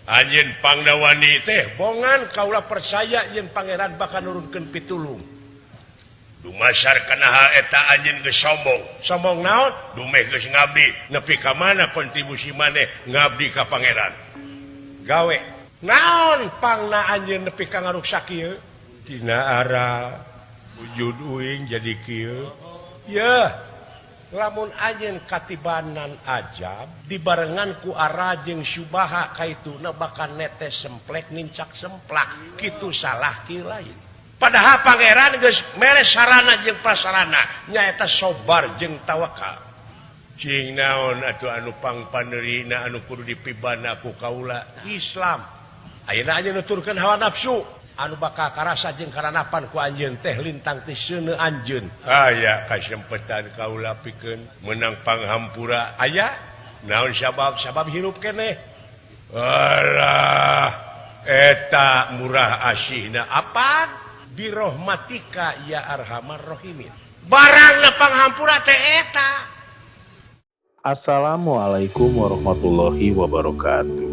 Anjeun Pangdawani teh bongan kaula percaya yen pangeran bakal nurunkeun pitulung. Dumasar kana eta anjeun geus sombong. Sombong naon? Dumeh geus ngabdi, nepi ka mana kontribusi maneh ngabdi ka pangeran. Gawe naon pangna anjeun nepi ka ngaruksak kieu? Dina ara wujud uing jadi kieu. Yeuh. Lamun anjeun katibanan ajab dibarengan ku ara jeung Subaha kaituna bakal netes semplek nincak semplak kitu salah ki lain. Padahal pangeran geus mere sarana jeung prasarana nyaeta sobar jeung tawakal. Cing naon atuh anu pangpanerina anu kudu dipibana ku kaula Islam. Ayeuna anjeun nuturkeun hawa nafsu anu bakal karasa jeung karanapan ku anjeun teh lintang ti seuneu anjeun. Aya kasempetan kaula pikeun meunang panghampura. Aya naon sabab-sabab hirup keneh. Alah eta murah asihna apa? Birohmatika ya arhamar rahimin. Barangna panghampura teh eta. Assalamualaikum warahmatullahi wabarakatuh.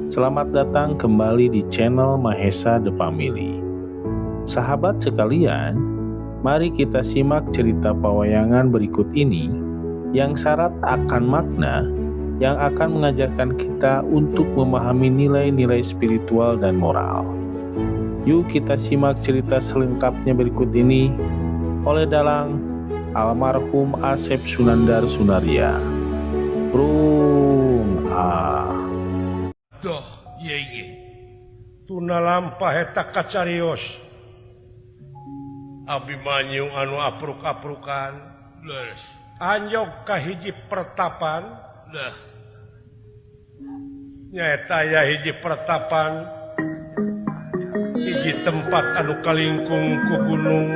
Selamat datang kembali di channel Mahesa The Family. Sahabat sekalian, mari kita simak cerita pawayangan berikut ini yang syarat akan makna yang akan mengajarkan kita untuk memahami nilai-nilai spiritual dan moral. Yuk kita simak cerita selengkapnya berikut ini oleh dalang almarhum Asep Sunandar Sunarya. Prung ah. Doh, ye tuna lampah eta kacarios. Abimanyu anu apruk-aprukan. Leres. Anjog ka hiji pertapan. Leh. Nyaeta aya hiji pertapan. Hiji tempat anu kalingkung ku gunung.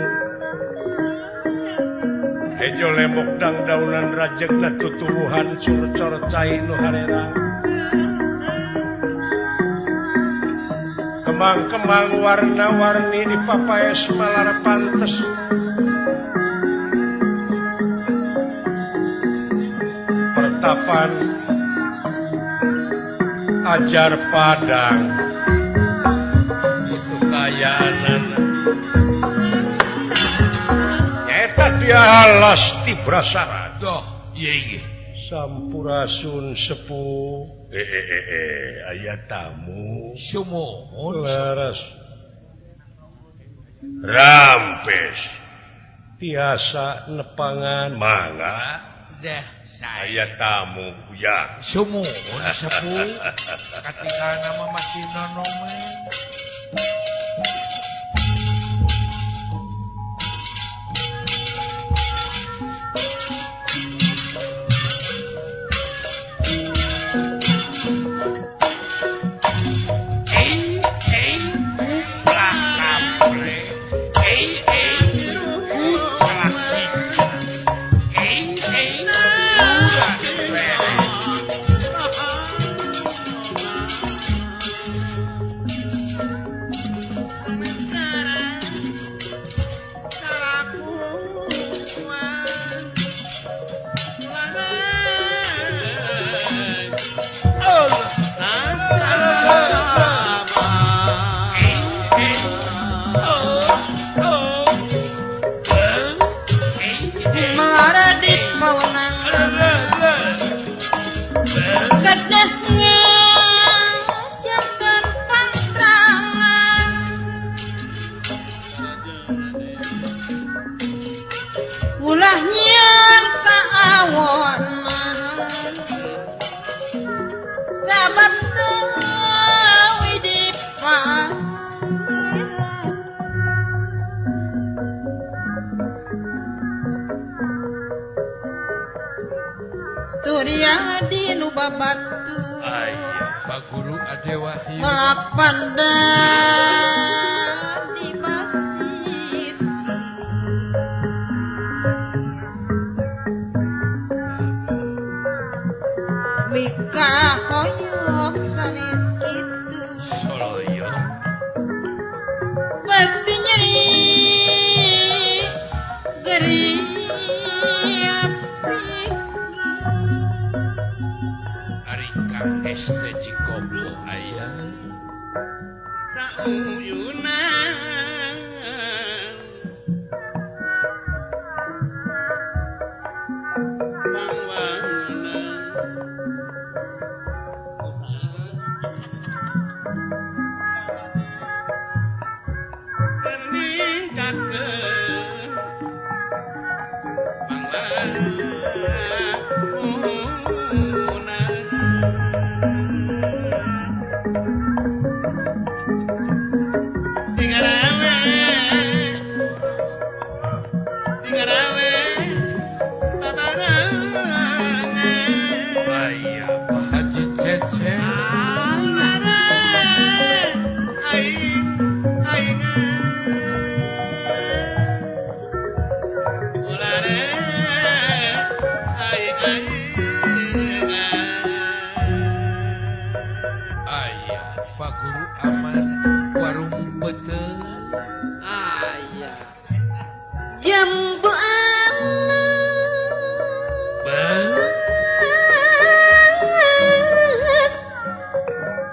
Hejo lembok dangdaunan rajegna tutuwuhan curcor cai nu harera. Kembang-kembang warna-warni di papaes malar pantes. Pertapan ajar padang itu kayaanan. Nyaeta dia alas ti brasara. Doh, ye. Sampurasun sepuh. Aya tamu. Sumuhun leres. Rampes. Tiasa nepangan mangga. Deh, saya tamu ya. Sumuhun sepuh. Katika nama masih nonome. Ari Kang ST Cikopo. Aduh aya sauyunan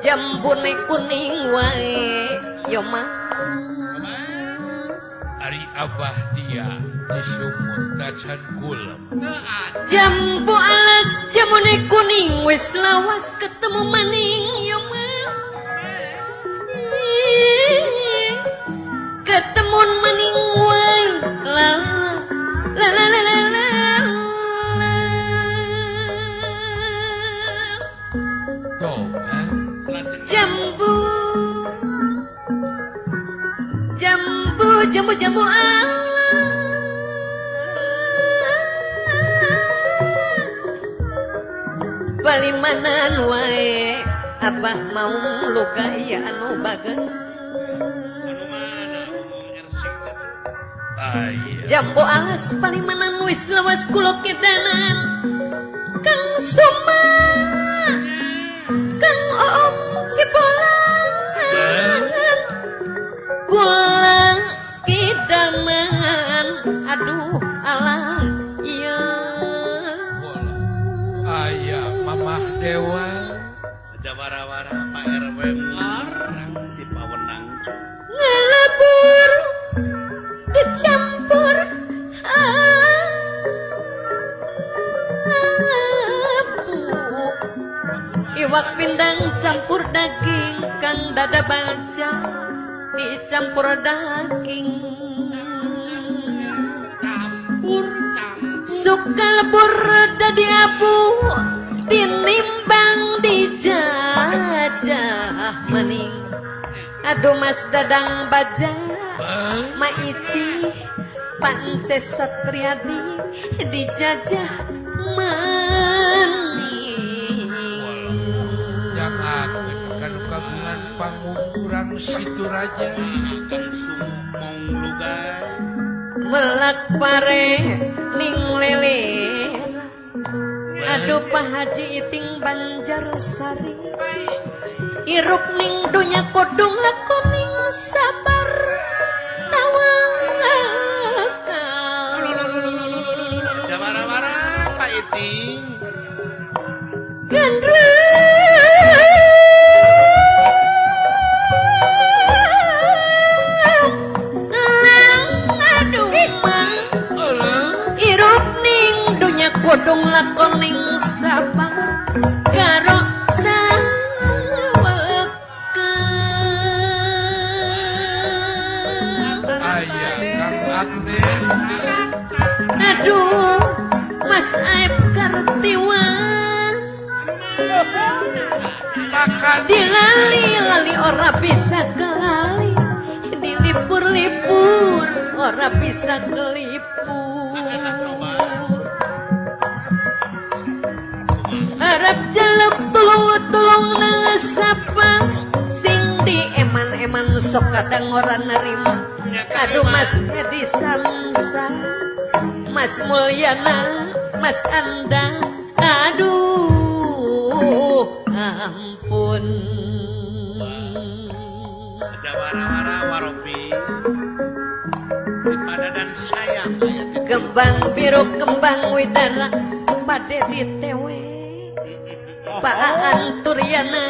Jambune kuning wae yo mah ari abah dia di sumur tacan kulem jambu alas jambune kuning wis lawas ketemu maning yo mah ketemu maning wae la la la la la. Jambu jambu jambu jambu balimanan wae abah mau luka iya anu bageun jambu alas palimanan wis lawas kula kedanan Kang Suma Kang Oom Cipolan kula kidaman aduh alah iya ayah mamah dewa ada wara-wara Pak RW ngarang di pawenang ngelebur dicampur abu iwak pindang campur daging kang dada baca dicampur daging campur suka lebur dadi abu tinimbang dijajah maning aduh Mas Dadang Baja Maiti Pantes Satriadi dijajah maning jangan kan kagungan pangukuran situ raja Kang Sumong melak pare ning lele aduh Pak Haji Iting Banjarsari irup ning dunya kodong lakoning sabar tawakal jawara-wara Pak Iting Kodong lakoning sabar karo tawakal ayah Kang Agnes aduh Mas Aib Kartiwan dilali-lali ora bisa kelali dilipur-lipur ora bisa kelipur harap jaluk tulung-tulung nang sing di eman-eman sok kadang ora nerima aduh Mas Edi Samsa Mas Mulyana Mas Anda aduh ampun ada wara-wara warobi di padadan sayang kembang biru kembang widara pade ditewe Pak Aan Turyana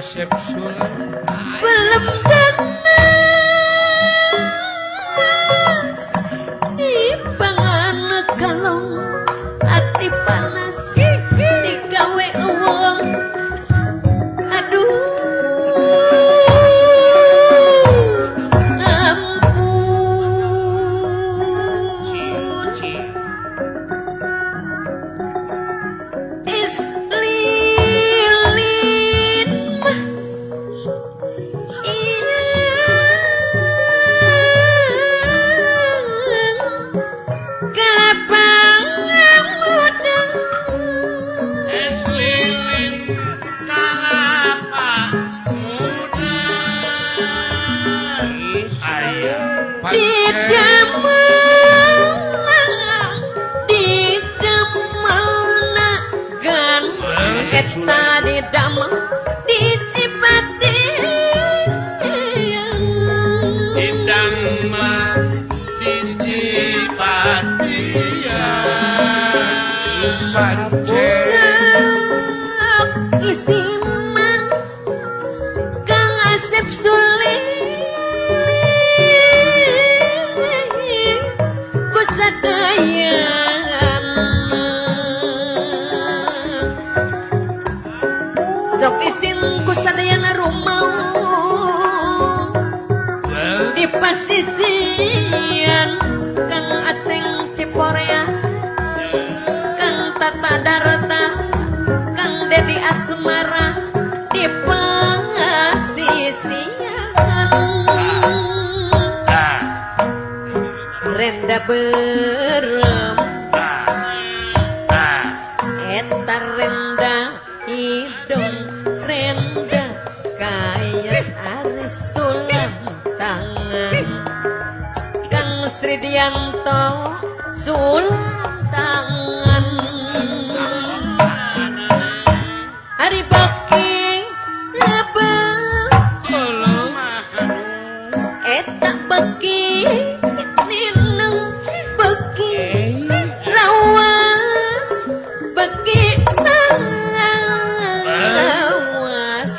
Asep Sulam belum dana di pangan kalong ati panas digawe uang aduh ampun Islilin mah kelapa muda Es lilin kalapa muda Aya Didamana gan eta didamel di Cipatian Didamel di Cipatian Pancen Isiman Kang Asep Sulim kusadayana sok isin kusadayana rumau di pasisian Kang Aceng Ciporea Kang Tata Darta Kang Dedi Asmara di pasisian renda berem eta renda hidung renda kaya aris sulam tangan Kang Sridianto sulam tangan Ari baki lebel eta baki nineng beki lawas beki lawas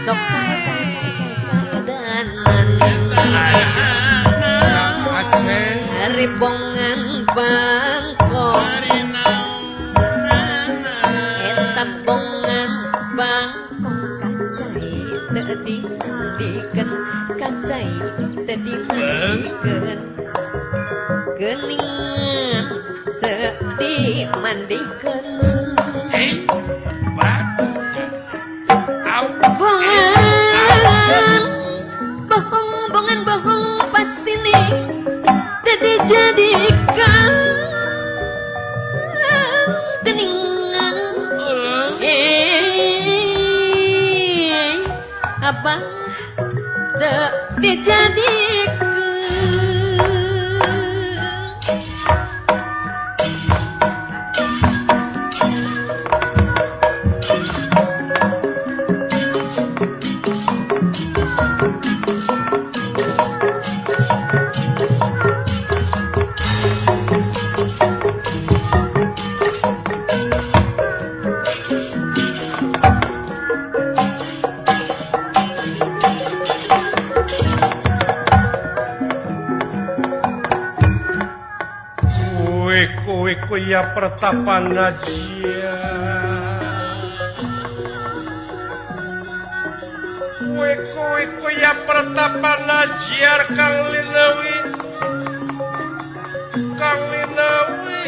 sok sae-sae-sae-sae-danan Kang Aceng Ari bongan bangkok eta bongan bangkok kacai teu dimandikeun kacai teu dimandikeun geuningan teu dimandikeun bongan bohong bongan bohong pasti nih teu dijadikan geningan abah teu dijadikeun Kuya pertapan najia Kue kue kuya pertapan najiar Kang Linawi Kang Linawi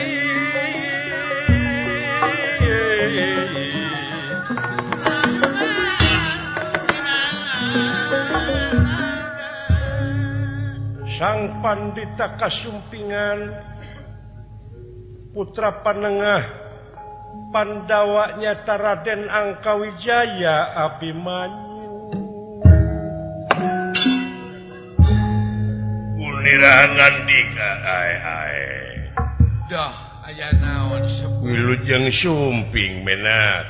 Sang Pandita Kasumpingan Putra Panengah Pandawanya Raden Angkawijaya Abimanyu Unirahan ngandika ae ae Dah aya naon sepuh Wilujeng sumping menak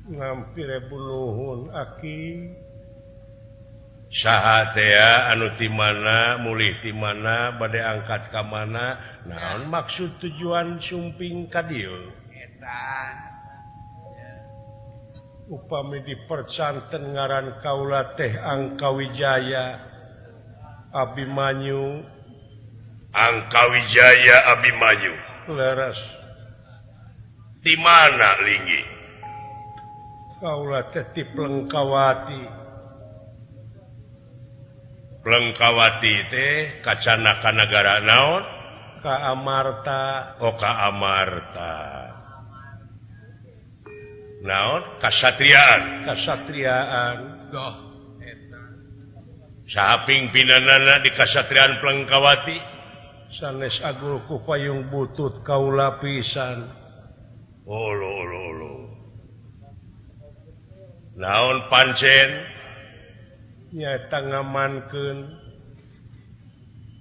Ngampire buluhun aki Saha teh anu ti mana mulih ti mana bade angkat ka mana naon maksud tujuan sumping ka dieu eta Upami dipercanten ngaran kaula teh Angkawijaya Abimanyu. Angkawijaya Abimanyu. Leres. Di mana linggi? Kaula teh ti Plengkawati. Plengkawati teh kacana ka nagara naon? Ka Amarta. Oh, ka Amarta. Naon? Kasatriaan. Kasatriaan. Doh, eta. Saha pingpinanana di Kasatriaan Plengkawati? Sanes agul ku payung butut kaula pisan. Oh, lo, lo, lo. Naon pancen? Nyaeta ngamankeun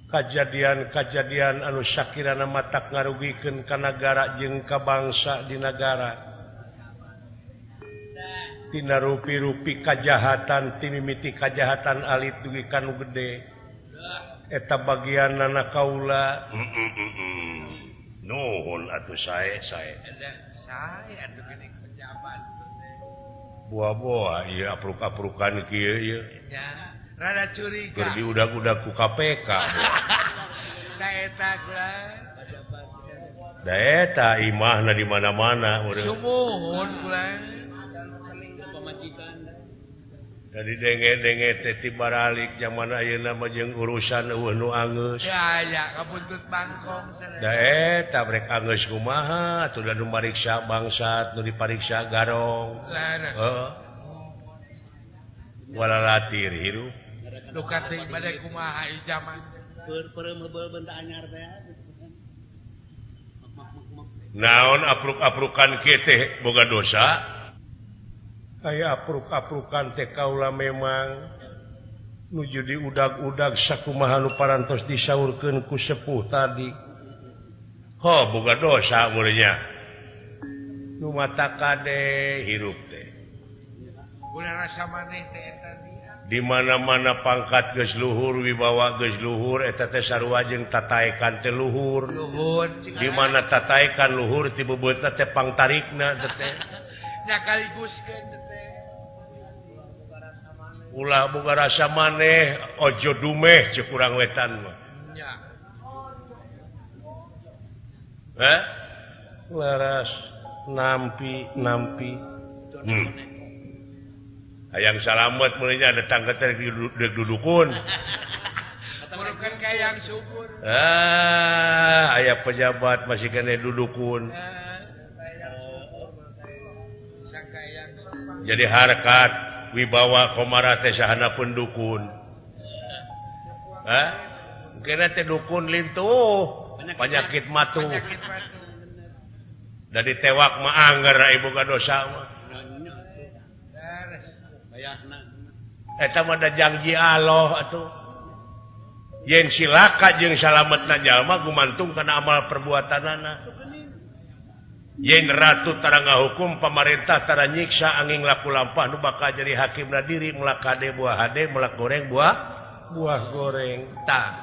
kajadian-kajadian anu sakirana matak ngarugikeun ka nagara jeung ka bangsa di nagara. Tina rupi-rupi kajahatan timimiti kajahatan alit dugi ka nu gede. Eta bagianana kaula. Nuhun atuh sae sae. Sae atuh geuning pejabat. Buah-buah ieu apruk-aprukan kieu ieu. Nya, rada curiga. Keur diudag-udag ku KPK. Da eta kula. Da eta imahna di mana-mana urang. Sumuhun kula. Dari denge-denge teh ti baralik zaman ayeuna mah jeung urusan eueuh nu angeus. Ya aya kabuntut bangkong cenah. Da eta brek angeus kumaha atuh da nu mariksa bangsat nu dipariksa garong. Heeh. Walalatir hirup. Nu kating bade kumaha ieu zaman. Peureum heubeul benda anyar teh. Naon apruk-aprukan kieu teh boga dosa? Aya apruk-aprukan teh kaula memang nuju diudag-udag sakumaha nu parantos disaurkeun ku sepuh tadi. Ho, boga dosa mulanya. Nu mata kade hirup teh. Ulah rasa maneh teh eta dia. Di mana-mana pangkat geus luhur, wibawa geus luhur, eta teh sarua jeung tataekan teh luhur. Luhur. Di mana tataekan luhur ti beubeutna teh pangtarikna teh. Nya kaliguskeun teh. Ulah boga rasa maneh ojo dumeh cek urang wetan mah. Nya. Heh? Leres nampi-nampi. Hayang salamet mulanya datang ke teh dudukun. Bukan kayak yang subur. Ah, aya pejabat masih kene dudukun. Jadi harkat wibawa komara teh sahana pun dukun. Hah? Kena teh dukun lintuh, penyakit matu. Da ditewak mah angger ibu boga dosa mah. Eta mah da janji Allah atuh. Yen silaka jeung salametna jalma gumantung kana amal perbuatanana. Yen ratu tara ngahukum pamarentah tara nyiksa angin laku lampah nu bakal jadi hakimna diri melak kade buah hade melak goreng buah buah goreng tah.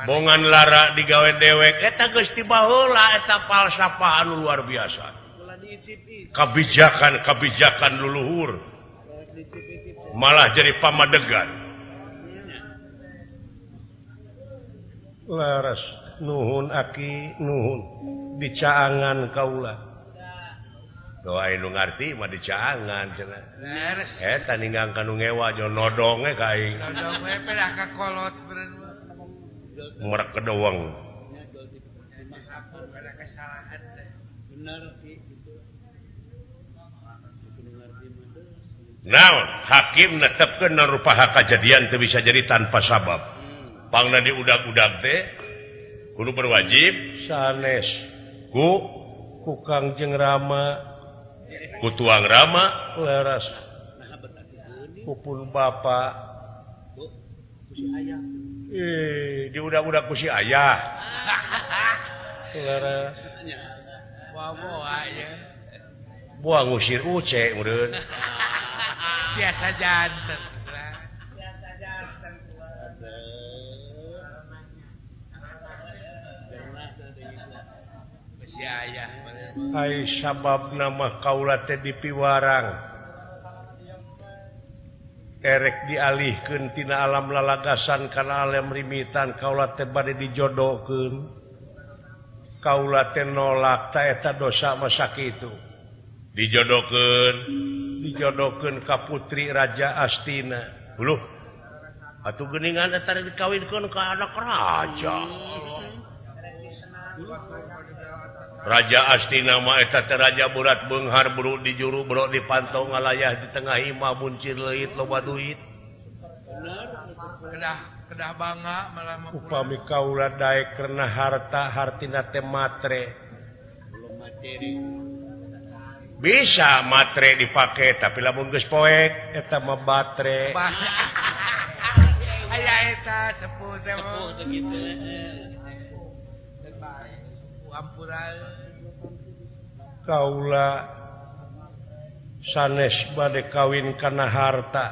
Bongan lara digawe dewek eta geus ti baheula eta falsafah anu luar biasa. Kebijakan-kebijakan leluhur malah jadi pamadegan. Laras nuhun aki nuhun dicaangan kaula. Doa nu ngarti mah dicaangan cenah. Eta ninggang ka nu ngewa jo nodong we ka aing. Nodong we pedah ka kolot beureun. Merek kedowang. Naon hakim netepkeun rupa kajadian teu bisa jadi tanpa sabab. Pangna diudag-udag teh kudu berwajib sanes ku Kangjeng Rama ku tuang Rama leres ku pun bapa ku si ayah diudag-udag ku si ayah leres buah ngusir uce meureun biasa janten biasa janten. Si ayah. ayah. Ai sababna mah kaula teh dipiwarang. Erek dialihkeun tina alam lalagasan kana alam rimitan kaula teh bade dijodohkeun. Kaula teh nolak ta eta dosa mah sakitu. Dijodohkeun, dijodohkeun ka putri Raja Astina. Uluh. Atuh geuningan eta dikawinkeun ka anak raja. Raja Astina mah eta teh raja berat beunghar buru di juru bro di pantau ngalayah di tengah imah buncir leuit loba duit. Kedah kedah bangga malah mah upami kaula daek karena harta hartina teh matre. Belum materi. Bisa matre dipake tapi lamun geus poek eta mah batre. Aya eta sepuh teh sepuh teh kitu. Kaula sanes bade kawin kana harta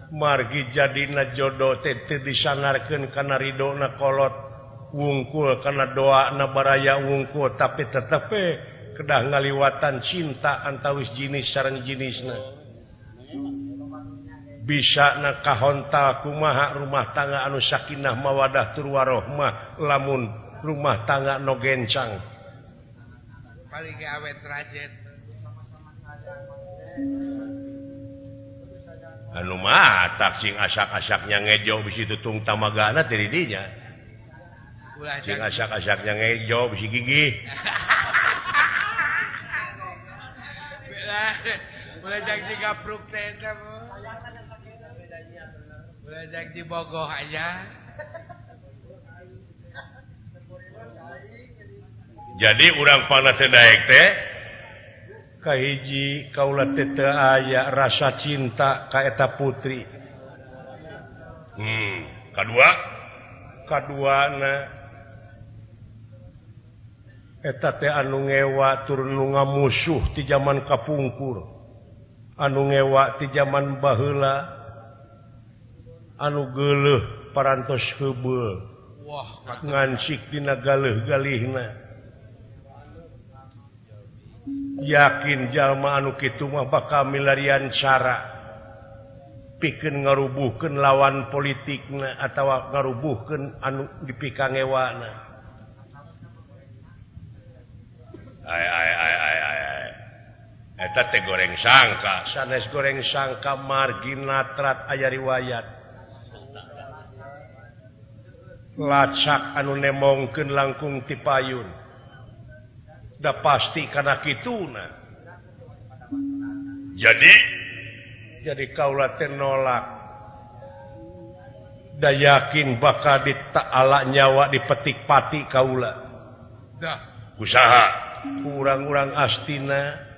margi jadina jodoh teh teu disanarkeun kana ridona kolot wungkul kana doana baraya wungkul tapi tetep kedah ngaliwatan cinta antawis jinis sareng jinisna bisa na kahontal kumaha rumah tangga anu sakinah mawadah tur warohmah lamun rumah tangga no gencang paling ge awet rajet anu matak sing asak-asaknya ngejo bisi tutung tamagana teh di dinya sing asak-asaknya ngejo bisi gigih ulah jang digapruk teh eta mah ulah di Bogoh aja. Jadi urang panah teh daek teh kahiji kaula teh teu aya rasa cinta ka eta putri. Kadua kaduana eta teh anu ngewa tur nu ngamusuh ti jaman kapungkur. Anu ngewa ti jaman baheula. Anu geuleuh parantos heubeul. Wah, ngansik dina galeuh galihna. Yakin jalma anu kitu mah bakal milarian cara pikeun ngarubuhkeun lawan politikna atawa ngarubuhkeun anu dipikangewana. Ai ai ai ai ai. Eta teh goreng sangka, sanes goreng sangka margi natrat aya riwayat. Lacak anu nemongkeun langkung ti payun da pasti kana kituna. Jadi kaula teh nolak da yakin bakal ditaala nyawa dipetik pati kaula dah usaha kurang-urang Astina.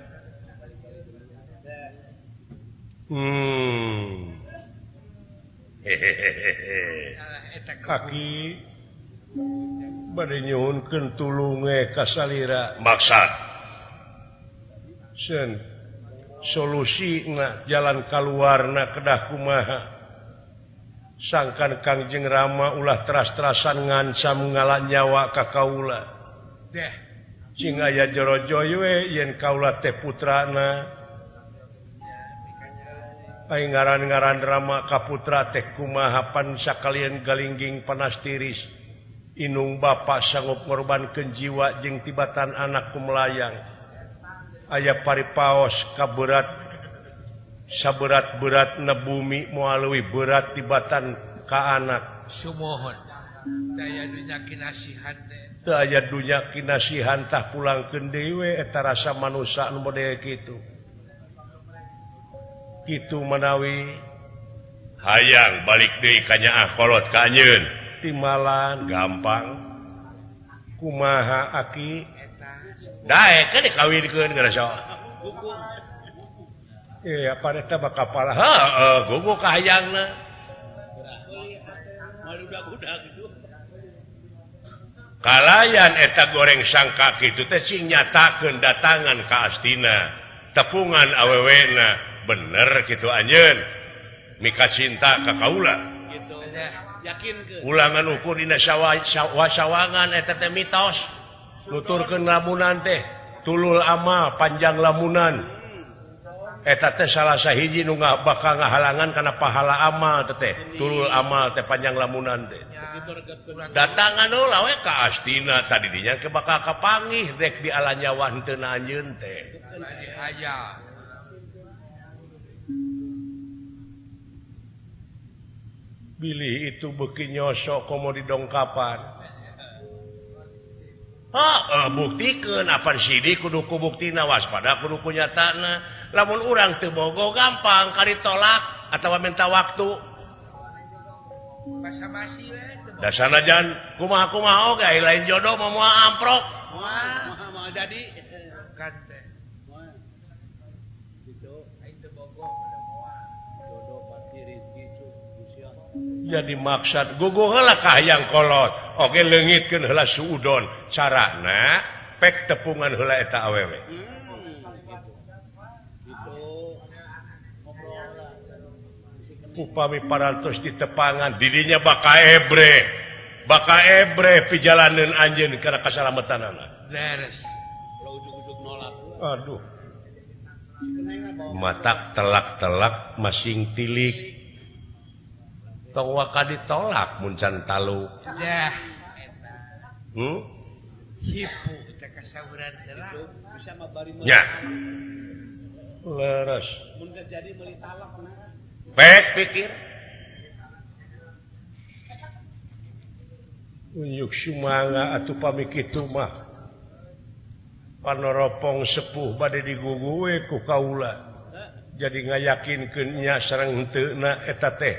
Hehehe. Kaki bade nyuhunkeun tulunge ka salira maksad sen solusina jalan kaluarna kedah kumaha sangkan Kangjeng Rama ulah teras-terasan ngancam ngala nyawa ka kaula deh cing aya jorojoy we yen kaula teh putrana. Ai ngaran-ngaran Rama kaputra teh kumaha pan sakalian galingging panas tiris inung bapa sanggup ngorbankeun jiwa jeung tibatan anak ku melayang aya paripaos kaberat saberat-beratna bumi moal leuwih berat tibatan ka anak sumuhun daya dunya kinasihan teh teu aya dunya kinasihan tah pulangkeun deui we eta rasa manusa nu model kitu. Kitu manawi hayang balik deui ka nyaah kolot ka anjeun timalan gampang kumaha aki daek ke dikawinkeun geus apa eta bakal kapalah heeh gugu ka hayangna kalayan eta goreng sangka kitu teh sing nyatakeun datangan ka Astina tepungan awewena bener gitu anjeun mika cinta ka kaula Ulangan ukur dina sawangan eta teh mitos. Nuturkeun lamunan teh tulul amal panjang lamunan. Eta teh salah sahiji nu bakal ngahalangan kana pahala amal teh. Tulul amal teh panjang lamunan teh. Datang anu lawe ka Astina tadi dinya ke bakal kapanggih rek di ala nyawa henteu na anjeun teh. Bilih itu beuki nyosok komo didongkapan. Heeh, buktikeun apan sidik kudu ku buktina waspada kudu ku nyatana. Lamun urang teu bogo gampang kari tolak atawa minta waktu. Basa-basi we. Dasana jan kumaha-kumaha oge lain jodoh mah moal amprok. Moal moal jadi kan teh. Moal. Gitu, aing teu bogo moal. Jodoh pasti rezeki cu. Jadi maksad guguh heula ka hayang kolot. Oge leungitkeun heula suudon. Carana pek tepungan heula eta awewe. Upami parantos ditepangan dirinya bakal ebreh pijalaneun anjeun kana kasalamatanana. Beres. Aduh. Matak telak-telak masing tilik. Tong waka ditolak mun can taluk. Dah. Hipu teh kasauran heula. Bisa mah bari. Nya. Leres. Mun jadi meuli talak nah. Pek pikir. Unjuk sumangga atuh pami kitu mah. Panoropong sepuh bade digugu we ku kaula. Jadi ngayakinkeun nya sareng henteu na eta teh.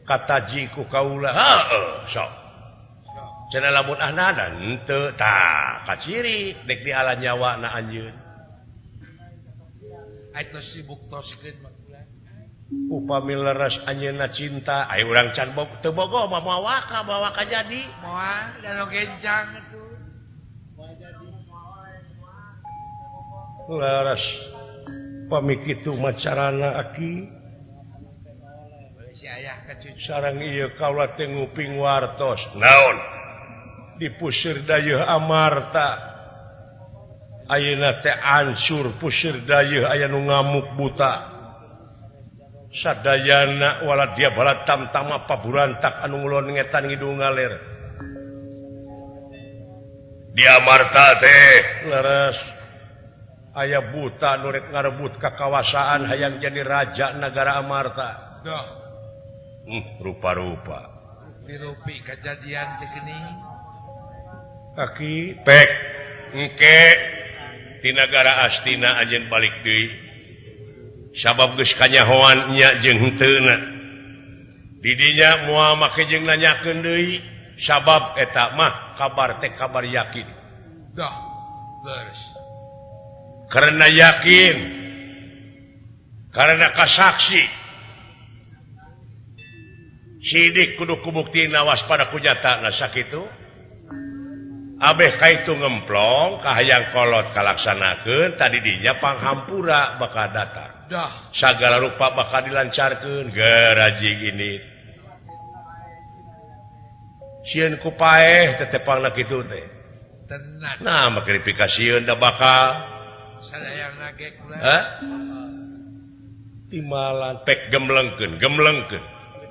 Kataji ku kaula. Heueuh sok. Cenah lamun ahnana henteu tah kaciri dek diala nyawa na anjeun. Atuh sibuk toskeun mah. Upami leres anjeunna cinta, aya urang can teu bogo mah moal waka bawa ka jadi. Moal da nu gencang atuh. Moal jadi. Leres pami kitu mah carana aki. Si ayah ka cucu. Sareng ieu kaula teh nguping wartos. Naon? Dipusir dayeuh Amarta. Ayeuna teh ancur pusir dayeuh aya nu ngamuk buta. Sadayana wala dia balat tamtama paburantak anu ngulon ngetan ngidung ngalir. Di Amarta teh leres aya buta nu rek ngarebut kakawasaan hayang jadi raja nagara Amarta. Duh. Rupa-rupa. Rupi-rupi kejadian teh geuning. Aki pek engke ti nagara Astina anjeun balik deui. Sabab geus kanyahoan nya jeung henteuna. Di dinya moal make jeung nanyakeun deui sabab eta mah kabar teh kabar yakin. Dah, beres. Karena yakin. Karena kasaksi. Sidik kudu kubuktina waspada ku nyatana sakitu. Abeh kaitu ngemplong ka hayang kolot kalaksanakeun tadi dinya panghampura bakal datang. Dah. Sagala rupa bakal dilancarkeun gerajing ini. Sieun ku paeh teh tepangna kitu teh. Tenan. Nah, make dipikasieun da bakal sadayana ge kula. Hah? Timalan pek gemlengkeun, gemlengkeun.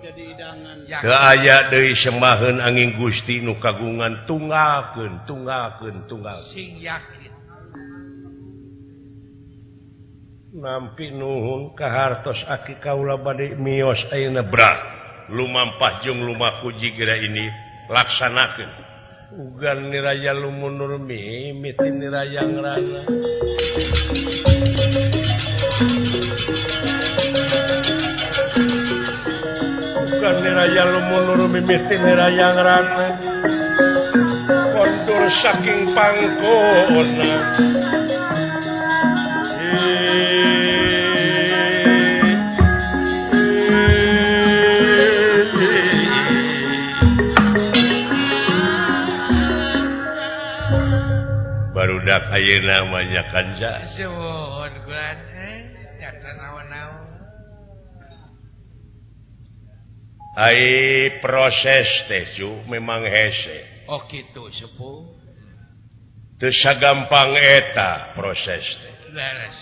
Jadi hidangan. Teu aya deui semaheun angin Gusti nu kagungan tunggalkeun, tunggalkeun, tunggal. Sing yakin. Nampi nuhun kahartos aki kaula bade mios ayeuna bra lumampah jeung lumaku jigira ini laksanakeun ugan niraya lumunur mimiti niraya ngrana ugan niraya lumunur mimiti niraya ngrana kondur saking pangkona. Barudak ayeuna mah nya kanca. Suhun kulan jasa naon-naon. Ai proses teh cu memang hese. Oh kitu sepuh. Teu sagampang eta proses teh. Leres.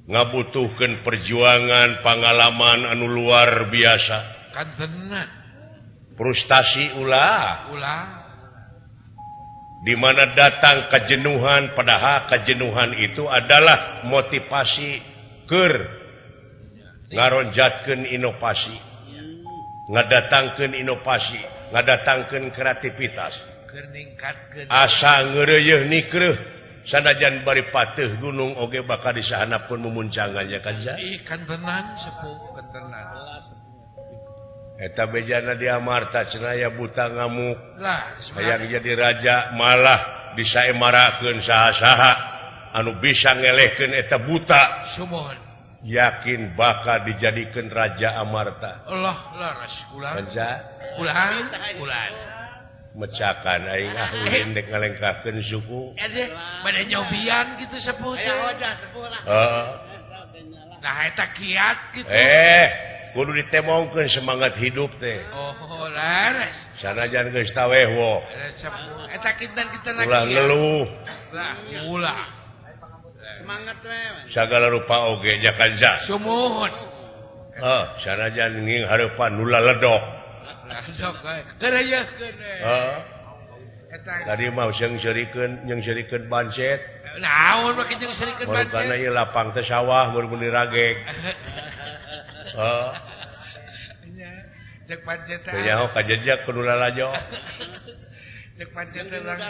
Ngabutuhkeun perjuangan, pengalaman anu luar biasa. Kantenan. Frustasi ulah. Ulah. Di mana datang kejenuhan, padahal kejenuhan itu adalah motivasi keur ngaronjatkeun inovasi, ngadatangkeun inovasi, ngadatangkeun kreativitas. Keur ningkatkeun. Asa ngeureuyeun nikreuh sanajan bari pateuh gunung oge bakal disahanapkeun mumuncangan ya kan ja? Ih kantenan sepuh, kantenan. Eta bejana di Amarta cenah aya buta ngamuk. Lah, hayang jadi raja malah disaemarakeun saha-saha anu bisa ngelehkeun eta buta. Sumuhun. Yakin bakal dijadikeun raja Amarta. Allah laras kula. Raja kulan kulan. Mecakan aing ah ulin dek ngalengkahkeun suku. Ade bade nyobian kitu sepuh teh. Heeh. Nah eta kiat kitu. Kudu ditemongkeun semangat hidup teh. Oh, laras. Sanajan geus taweh wo. Eta kinten-kinten ulah ngeluh. Lah, ulah. Semangat we. Sagala rupa oge jakanza. Sumuhun. Heuh, sanajan nging hareupan nula ledok. Ledok we. Keureuyeukkeun we. Heeh. Eta tadi mah seung seurikeun jeung seurikeun bancet. Naon make jeung seurikeun bancet? Marukana ieu lapang teh sawah mun dirageg. Heeh. Cek pancet. Teu nyaho kajejak kudu lalajo. Cek pancet urang.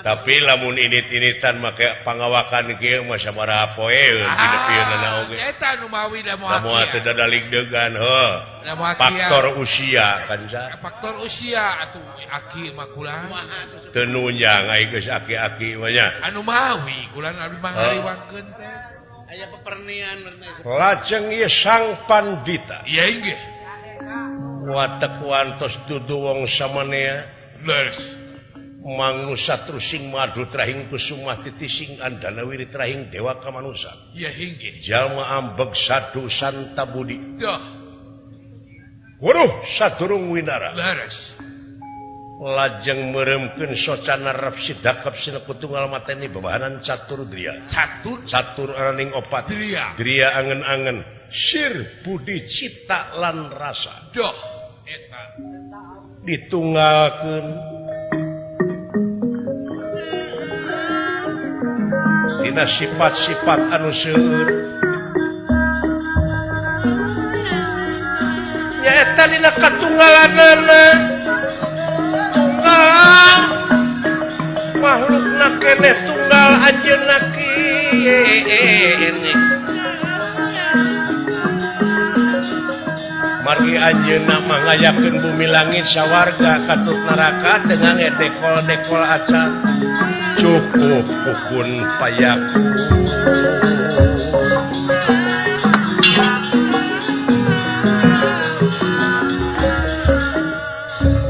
Tapi lamun init-initan make pangawakan kieu mah sabaraha poeun didepieunna oge. Eta nu mawi da moal. Moal teu dadalig degan heuh. Faktor usia kan sa. Faktor usia atuh aki mah kula. Teu nunjang ai geus aki-aki mah nya. Anu mawi kula abdi mah ngariwangkeun teh. Aya pepernian lajeng ieu sang pandita. Iya inggih. Watek wantos dudu wong samanea. Leres. Mangnusa trusing madu trahing kusumah titising andana wiri trahing dewa kamanusa. Iya inggih. Jalma ambeg sadu santa budi. Duh. Waduh sadurung winara. Leres. Lajeng meremkeun socana rep sidakep sinekutunggal mateni bebahanan catur dria. Catur catur araning opat. Dria. Dria angen-angen sir budi cipta lan rasa. Duh eta ditunggalkeun dina sifat-sifat anu seueur. Nyaeta dina katunggalanana. Tunggal makhlukna keneh tunggal anjeunna kieu. Margi anjeunna mah ngayakeun bumi langit sawarga katut neraka dengan dekol-dekol acan cukup pukun payaku.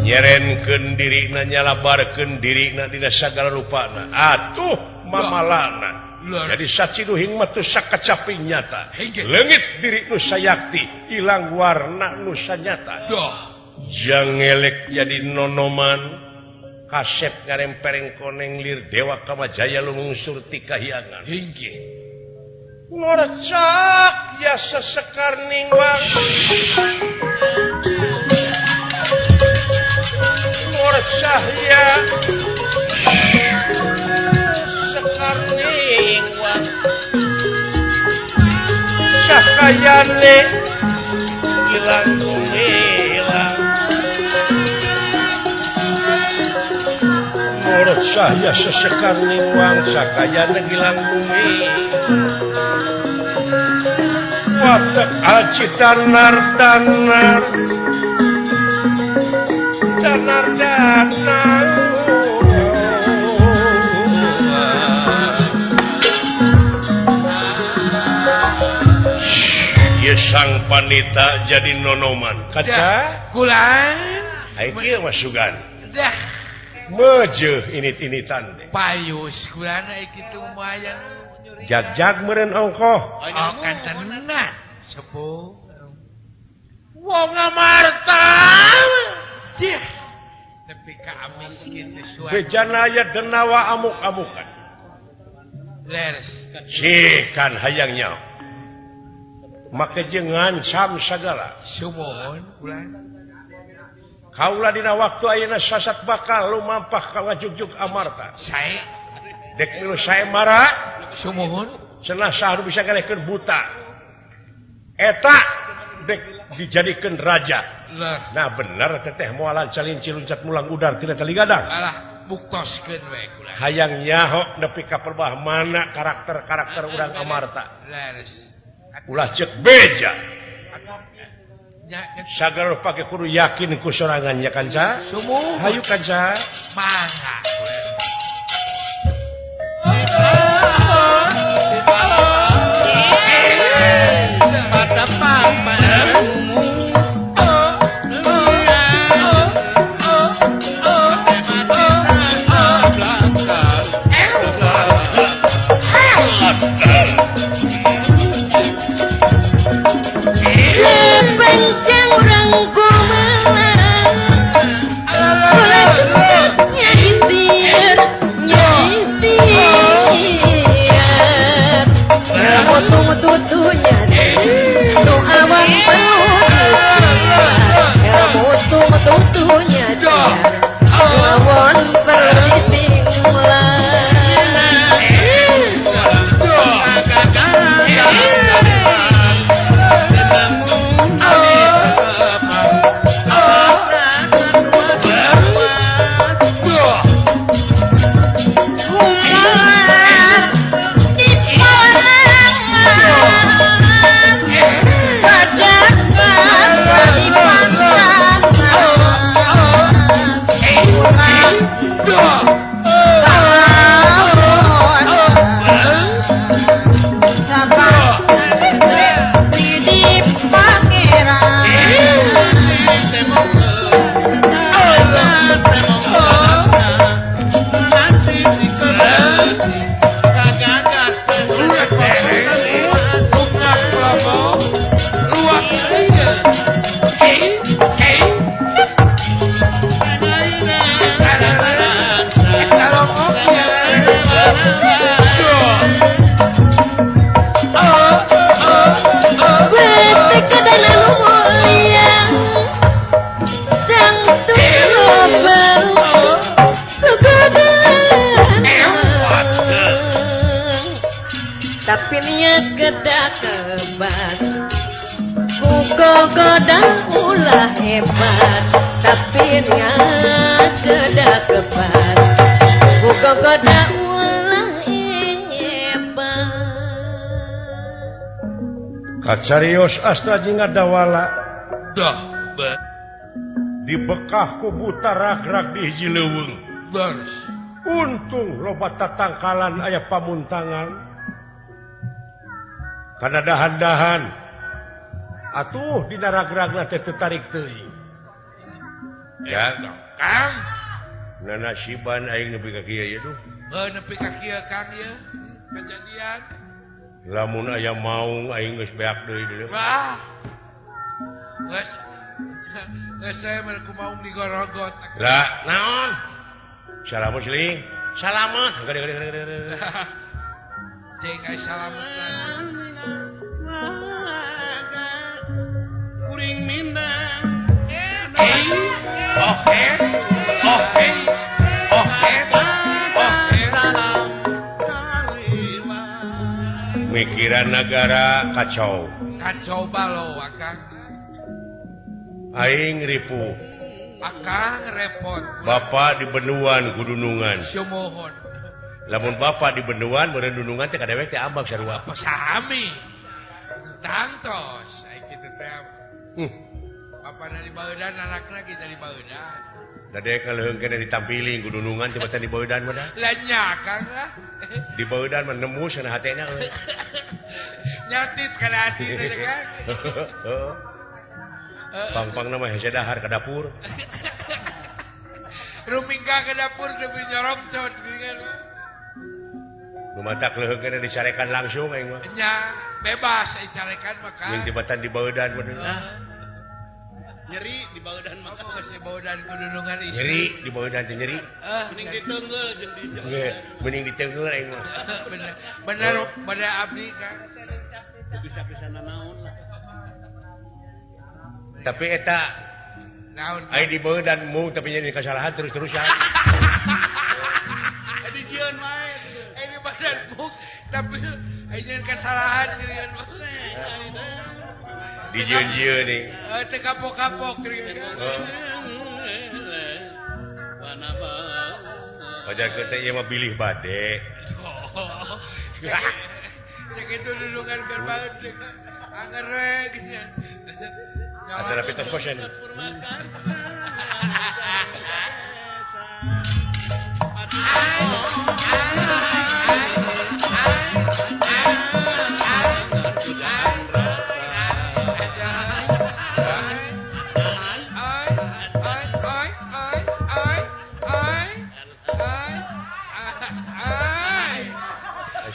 Nyerenkeun dirina nyalabarkeun dirina dina sagala rupana atuh mamalana. Jadi saciduhing mah teu sakacaping nyata. Leungit diri nu sayakti ilang warna nu sanyata. Jangelek jadi nonoman kasep ngarempereng koneng lir dewa kamajaya lumungsur ti kahyangan. Inggih. Ngorcak ya sesekar ningwang. Ngorcah ya sekar ningwang. Cakayane ilang gumilang. Ngorcah ya sesekar ningwang cakayane ilang gumilang. Watak aji danar danar danar danar. Ye sang panita jadi nonoman kaca kulan ai kieu mah sugan dah mejeuh init-initan teh payus kulan ai kitu lumayan jag-jag meureun ongkoh. Oh kantenan sepuh. Wong Amarta. Cih. Nepi ka miskin teh suara. Bejana aya denawa amuk-amukan. Leres. Cih kan hayang nyaho. Make jeung ngancam sagala. Sumuhun kula. Kaula dina waktu ayeuna sasak bakal lumampah ka ngajugjug Amarta. Sae. Dek milu sae mara. Sumuhun. Cenah saha nu bisa ngalehkeun buta. Eta dek dijadikeun raja. Nah bener teteh moalan calinci luncat mulang udar tina tali gadang. Alah buktoskeun we kula. Hayang nyaho nepi ka perbah mana karakter-karakter urang Amarta. Leres. Ulah ceuk beja. Sagala pake kudu yakin ku sorangan ya kanca. Sumuhun. Hayu kanca. Mangga. Tapi niat gedak kebat kugogodang ulah hebat. Tapi niat gedak kebat kugogodang ulah hebat. Kacarios astra jeung ngadawala dah be dibekah ku buta rag-rag di hiji leuweung. Leres. Untung loba tatangkalan aya pamuntangan. Karena dahan-dahan atuh dina rag-ragna teh teu tarik teuing. Ya, Kang. Nanasiban aing nepi ka kieu ye duh. Heuh nepi ka kieu Kang ye. Kejadian. Lamun aya maung aing geus beak deui deui. Wah. Geus geus saya mah ku maung digorogot. Lah, naon? Salamu siling. Salamet. Gede-gede. Jeung ai salamet. Kuring mindang. Oh eh oh eh oh eh oh eh. Mikiran negara kacau. Kacau balo akang. Aing ripuh. Akang repot. Bapak di Benduan kudunungan. Sumuhun. Lamun bapak di Benduan meureun dunungan teh kadewek teh ambak sarua. Sami. Tangtos ai kitu teh. Bapak dari Baeudan anakna ge dari Baeudan. Da dek kaleuheung keneh ditampiling ku dunungan teh batan di Baeudan mah da. Lah nya Kang lah. Di Baeudan mah nembus kana hatena euy. Nyatit kana hati teh Kang. Pang-pangna mah hese dahar ka dapur. Rumingka ke dapur demi nyorongcot geuningan. Nu matak leuheung keneh dicarekan langsung aing mah. Nya bebas dicarekan mah Kang. Jeung tibatan di Baeudan mah. Nyeri di baudan mah. Apa geus dibaudan kudunungan istri? Nyeri di baudan teh nyeri. Mending diteungeul jeung di. Mending diteungeul aing mah. Bener. Bener bener abdi kan. Bisa-bisa nanaon lah. Tapi eta naon aing di baudan mung tapi jadi kesalahan terus-terusan. Di jieun wae. Aing di badan mung tapi aing kesalahan geuningan. Di jieun-jieun nih. Teu kapok-kapok geuningan. Wajar teh ieu mah bilih bade. Sakitu dudungan keur baeud. Anger we geuningan. Ada rapi tos kosen.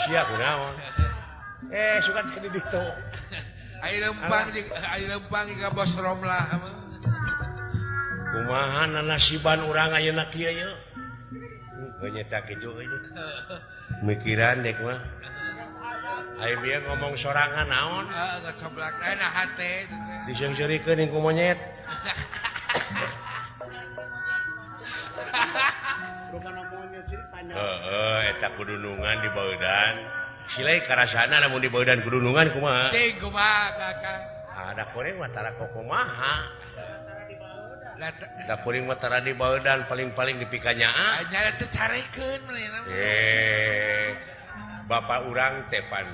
Sia kunaon? Suka di ditu. Ayo lempang jeung ka bos Romlah. Kumaha nasiban urang ayeuna kieu ye? Heuh kitu euy. Mikiran dek mah. Ayo bieu ngomong sorangan naon? Heeh, ngocoblak na hate. Diseungseurikeun jeung ku monyet. Heeh, eta kudunungan di baudan. Silai karasana lamun di baudan kudunungan kumaha? Cing kumaha kakak? Ah, da kuring mah tara kumaha. Da kuring mah tara di baudan paling-paling dipikanya. Nya teh carekeun manehna. Bapak urang teh pan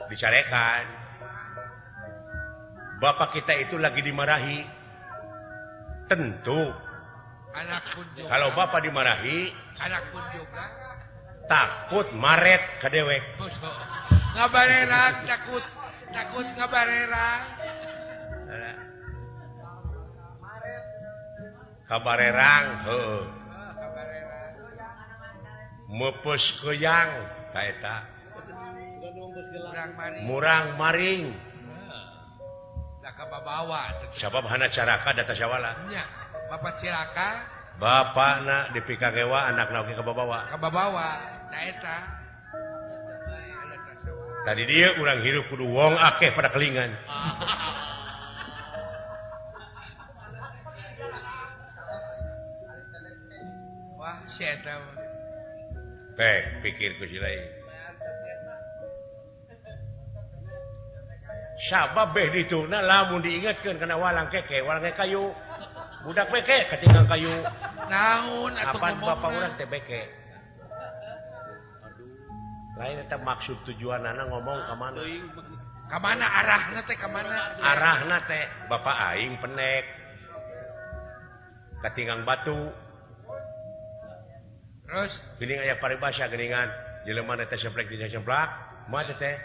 dicarekan. Bapak kita itu lagi dimarahi. Tentu anak pun juga. Kalau bapak dimarahi, anak pun juga takut maret ka dewek. Ngabarerang takut, takut ngabarerang. Kabarerang, heuh. Meupeus keuyang ka eta. Murang maring. Da kababawa. Sabab hana caraka data sawala. Nya. Bapak cilaka. Bapakna dipikakewa anakna oge kababawa. Kababawa, da eta. Tadi dia urang hirup kudu wong akeh pada kelingan. Wah, si eta. Teh, pikir ku si lain. Sabab beh dituna lamun diingatkeun kana walang keke, walang kayu. Budak beke ketinggal kayu. Naon atuh ngomongna? Bapak urang teh beke. Lain eta maksud tujuanana ngomong ka mana? Ka mana arahna teh ka mana? Arahna teh bapak aing penek. Katinggang batu. Terus geuning aya paribasa geuningan jelema teh semplek dina semplak, mah teh.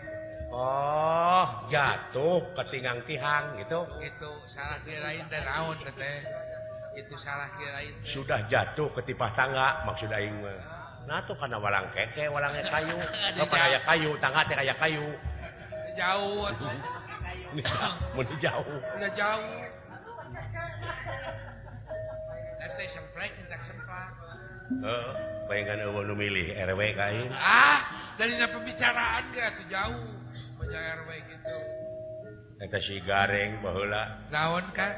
Oh, jatuh ketinggang tihang gitu. Itu salah kirain teh naon teh. Itu salah kirain. Sudah jatuh ketipah tangga maksud aing mah. Nah tuh kana walang keke, walangnya kayu. Kapan aya kayu, tangga teh aya kayu. Jauh atuh. Mun jauh. Udah jauh. Teh semplek entak semplak. Heeh, bayangan eueuh nu milih RW ka aing. Ah, dari pembicaraan ge atuh jauh. Banyak RW gitu. Eta si Gareng baheula. Naon kan?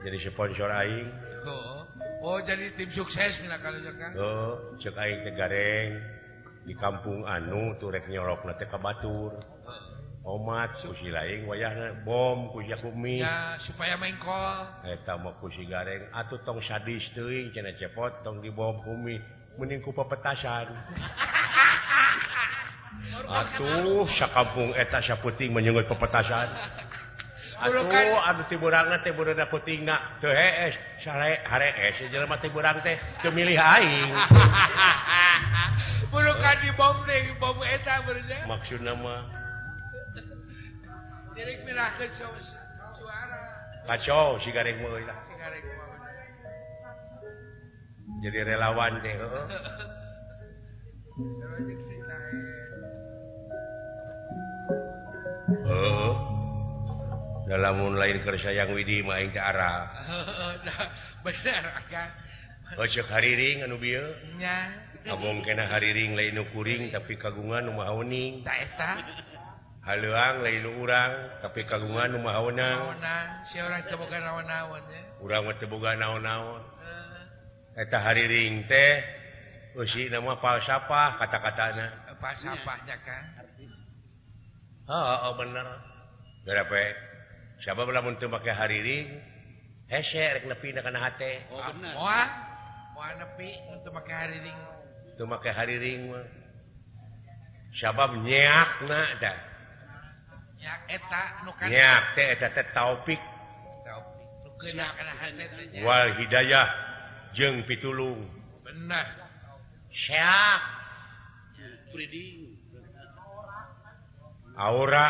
Jadi sponsor aing. Oh, oh jadi tim sukses ngina kalau kan. Oh, cek aing teh Gareng di kampung anu tuh rek nyorokna teh ka batur. Omat ku si laing wayahna bom ku si Kumi. Ya, supaya mengkol. Eta mah ku si Gareng atuh tong sadis teuing cenah cepot tong dibom Kumi mending ku pepetasan. Atuh sakampung eta saputing menyenggut pepetasan. Atuh anu tiburangna teh bureuna putingna teu hees sare harees jelema tiburang teh teu milih aing. Burukan dibom teh bom eta beureunya. Maksudna mah Cirik mirahkeun suara. Kacau si Gareng mah euy lah. Si Gareng mah. Jadi relawan teh heuh. Lamun lain keur sayang Widi mah aing teh arah. Bener akang. Oh ceuk hariring anu bieu? Nya. Abong kena hariring lain nu kuring tapi kagungan nu maha wening. Ta eta. Haleuang lain nu urang tapi kagungan nu maha weunang. Si urang teu boga naon-naon nya. Urang mah teu boga naon-naon. Eta hariring teh eusina mah falsafah kata-katana. Falsafahnya kan. Heeh bener. Gara pe sabab lamun teu make hariring hese rek nepi na kana hate. Oh bener. Moal. Moal nepi mun teu make hariring. Teu make hariring mah. Sabab nyeakna tah. Nyeak eta nu kana. Nyeak teh eta teh taufik. Taufik. Nu keuna kana hate teh nya. Wal hidayah jeung pitulung. Bener. Seak. Kuriding. Aura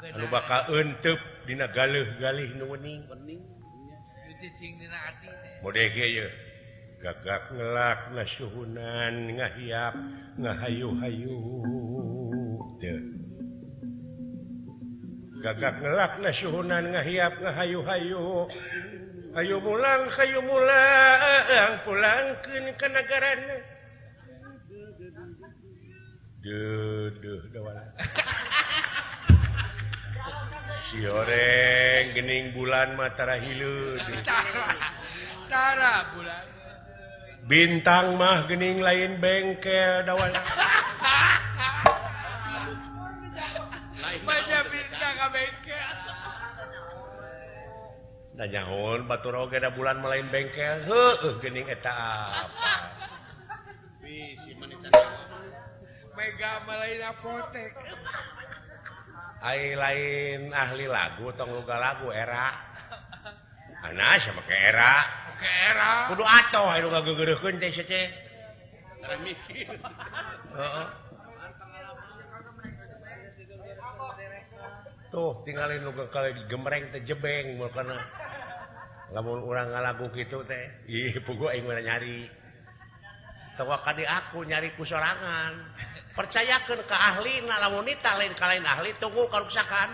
anu bakal euteup dina galeuh-galih nu wening. Wening. Cicing dina ati teh. Mode ge ye. Gagak ngelak ngasuhunan ngahiap ngahayu-hayu. Teu. Gagak ngelak ngasuhunan ngahiap ngahayu-hayu. Hayu mulang hayu mulang pulangkeun ka nagarana. Duh duh dawala. Si oreng gening bulan mah tara hileud. Tara bulan. Bintang mah gening lain bengkel dawala. Banyak bintang ka bengkel. Da nyahoan batur oge da bulan mah lain bengkel. Heueuh gening eta apa. Bisi manitan. Mega mah lain apotek. Ai lain ahli lagu tong luga lagu era. Ana sama ke era. Ke era. Kudu atoh anu ngageugeureuhkeun teh sia teh. Tara mikir. Heeh. Tuh tinggalin nu kali gemreng teh jebeng mun kana. Lamun urang ngalagu kitu teh, ih puguh aing mah nyari. Tawa kadi aku nyari ku sorangan. Percayakeun ka ahlina lamun nita lain ka lain ahli tunggu karuksakan.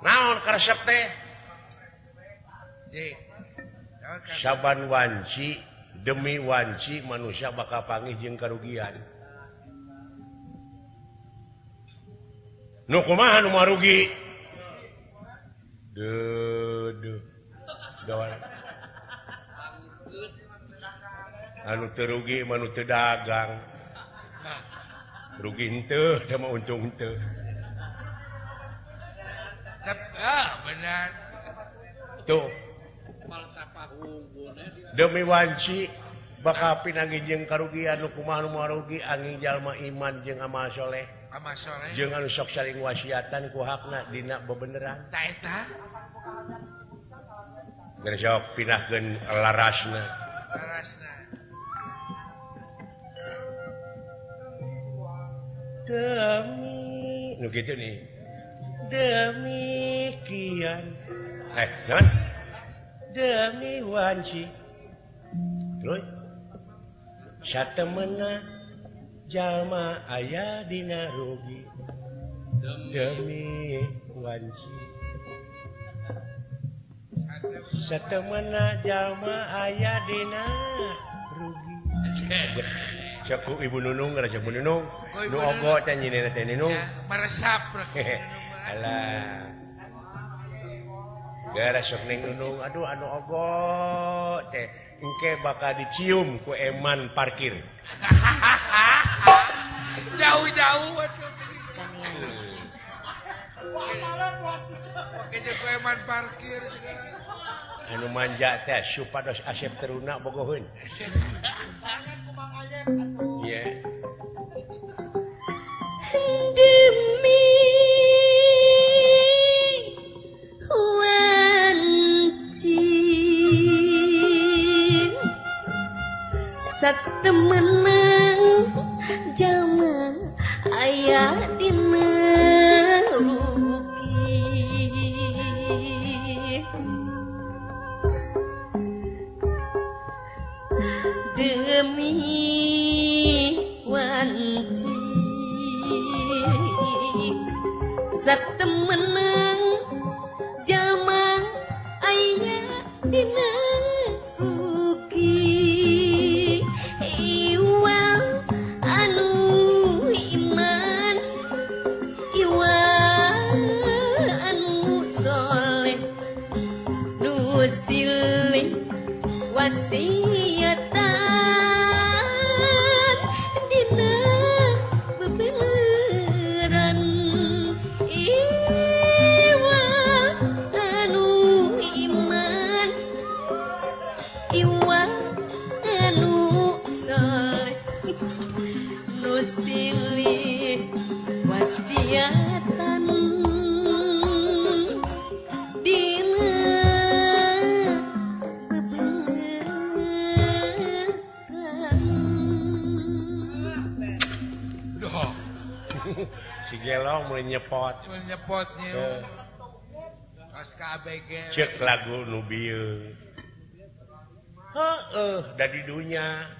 Naon karesep teh? Saban wanci demi wanci manusia bakal panggih jeung karugian. Nu kumaha nu marugi? Duh duh. Gawat. Anu teu rugi mah nu teu dagang. Rugi henteu sama untung henteu. Ah, benar. Tuh. Demi wanci bakal pinanggih jeung karugian nu kumaha nu marugi angin jalma iman jeung amal soleh. Amal soleh. Jeung anu sok saling wasiatan ku hakna dina bebeneran. Ta eta. Geus sok pinahkeun larasna. Larasna. Demi nu kitu nih. Demikian. Naon? Demi wanci. Terus satemena jalma aya dina rugi. Demi wanci. Satemena jalma aya dina rugi. Cek Ibu Nunung, ngara Ibu Nunung. Nu ogo teh nyinena teh Nunung. Meresap. Alah. Gara sok ning Nunung, aduh anu ogo teh engke bakal dicium ku eman parkir. Jauh-jauh atuh. Pakai ku eman parkir segala. Anu manja teh supados Asep Teruna bogoheun. Iya. Demi wanci satemenang jalma aya dina rugi. Demi wanci Temenang jalma aya dina rugi iwal anu iman iwal anu soleh nu silih wasiatan dina bebeneran iwal anu iman iwal anu soleh nu silih wasiatan dina bebeneran. Duh, Si Gelong mulai nyepot. Nyepotnya. Pas KBG. Cek lagu nu bieu. Heeh, da di dunya.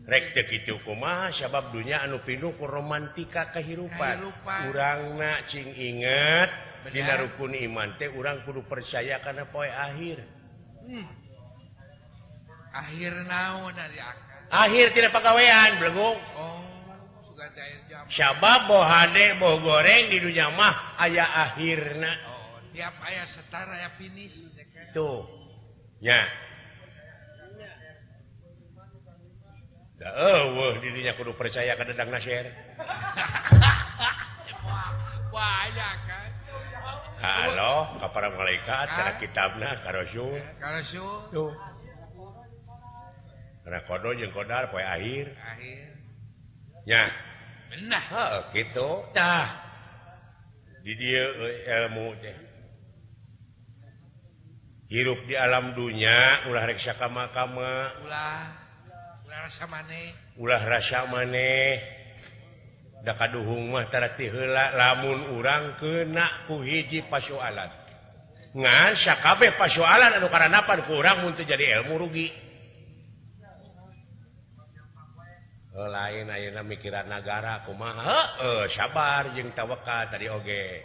Rek teu kitu kumaha sabab dunya anu pinuh ku romantika kehirupan. Urangna cing inget dina rukun iman teh urang kudu percaya kana poe akhir. Akhir naon ari akal? Akhir tina pagawean belegung. Oh, sugan teh akhir jam. Sabab boh hade boh goreng di dunya mah aya akhirna. Oh, tiap aya setara aya finish. Tuh. Nya. Da eueuh di dinya kudu percaya ka Dadang Nasir. Wah, aya kan. Halo, ka para malaikat, kana kitabna, ka rasul. Ka rasul. Tuh. Kana kodo jeung kodar poe akhir. Akhir. Nya. Benar. Heeh, kitu. Tah. Di dieu ilmu teh. Hirup di alam dunya ulah rek sakama-kama. Ulah. Ulah rasa maneh. Ulah rasa maneh. Da kaduhung mah tara ti heula lamun urang kena ku hiji pasoalan. Ngan sakabeh pasoalan anu karanapan ku urang mun teu jadi ilmu rugi. Lain ayeuna mikiran nagara kumaha? Heeh, sabar jeung tawakal tadi oge.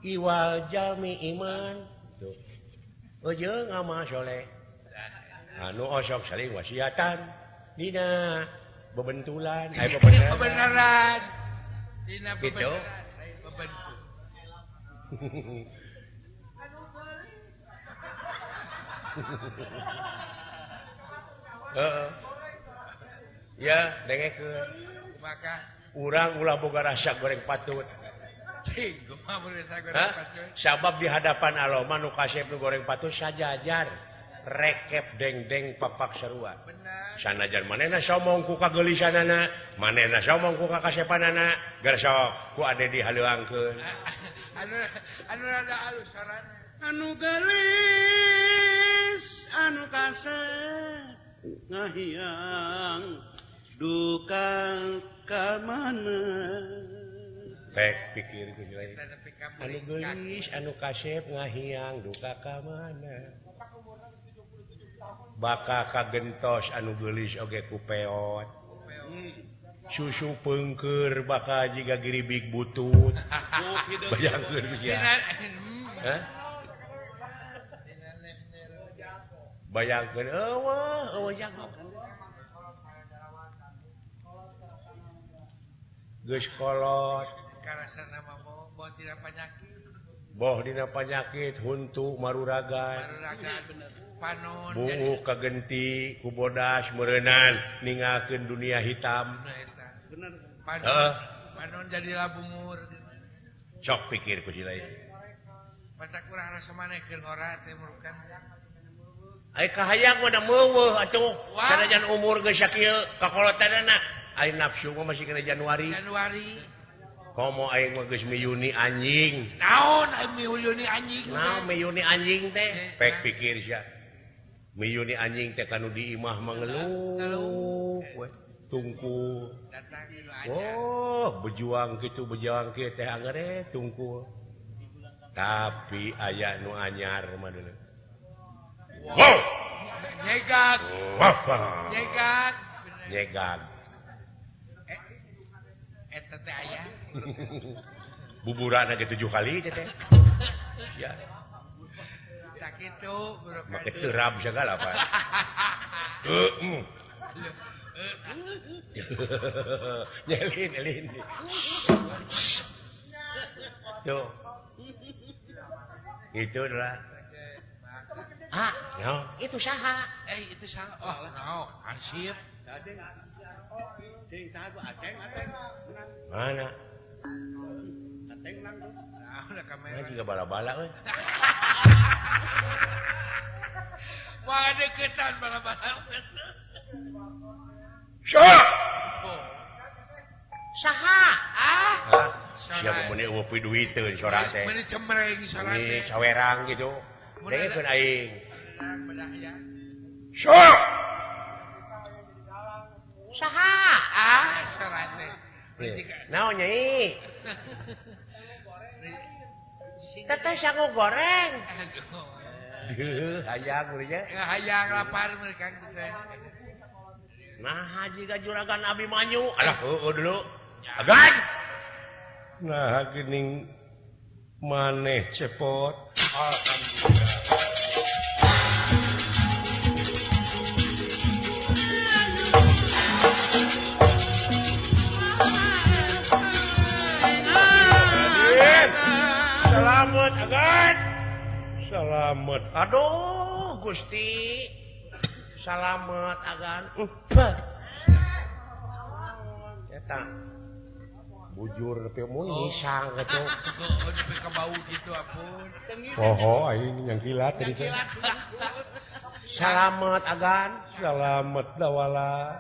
Iwal jami iman. Tuh. Jeung amal soleh. Anu osok saling wasiatan dina bebentulan, aya bebeneran. Bebeneran. Dina Gitu. bebeneran, aya bebentu. Heeh. Ya, dengekeun. Maka urang ulah boga rasa goreng patut. Cing, kumaha mun rasa goreng patut? Sabab di hadapan Allah mah nu kasep nu goreng patut sajajar. Rekep deng-deng papak sarua. Benar. Sanajan manehna somong ku kageulisanana, manehna somong ku kakasepanana, gersok ku ade dihaleuangkeun. Anu rada alus sarana. Anu geulis, anu kasep ngahiang duka ka mana. Pek pikir ku lain. Anu geulis, anu kasep ngahiang duka ka mana. Baka kagentos anu geulis oge ku peot. Susu peungkeur baka jiga giribig butut. Bayangkeun sia. Hah? Bayangkeun eueuh eueuh jago. Geus kolot karasana mah boh dina panyakit. Boh dina panyakit huntu maruragan. Maruragan panon buuk kagenti ku bodas meureunan ningalkeun dunia hitam. Bener. Panon, panon jadi labumur. Sok pikir ku silai. Mata kurang rasa maneh keur ngora teh murukan. Ai kahayang mah da meuweuh atuh. Sanajan umur geus sakieu kakolotanana. Ai nafsu mah masih kena Januari. Januari. Komo aing mah geus miyuni anjing. Naon ai miyuni anjing? Naon miyuni anjing teh? Pek pikir sia. Miyuni anjing teh kanu di imah mah ngeluh we tungku. Oh, berjuang kitu berjuang kieu teh angere tungku. Tapi aya nu anyar mah deuleu. Wow. Nyegag. Nyegag. Nyegag. Eta teh aya. Buburan ge 7 kali teh teh. Ya. Sakitu make terap segala Pak. Heeh. Nyelin elin. Tuh. Itu lah. Ah, no. Itu saha? Itu saha. Oh, no, arsip. Mana? Nah, juga bala-bala euy. Wah, deketan bala-bala. Sok. Saha? Ah. Siapa meuni eueuh duiteun sora teh. Meuni cemreng sora teh. Meuni sawerang gitu. Dengekeun aing. Sok. Saha? Ah, sora teh. Naon nyai? Teteh sangu goreng. Aduh, hayang nya. Hayang lapar mereka teh. Nah, jiga juragan Abimanyu. Alah, heueuh dulu. Agan. Nah, geuning maneh cepot. Alhamdulillah. Selamat agan. Selamat. Aduh, Gusti. Selamat agan. Eta. Bujur tapi mun ngisang gitu. Nepi ka bau gitu ampun. Poho aing yang kilat tadi teh. Selamat agan. Selamat dawala.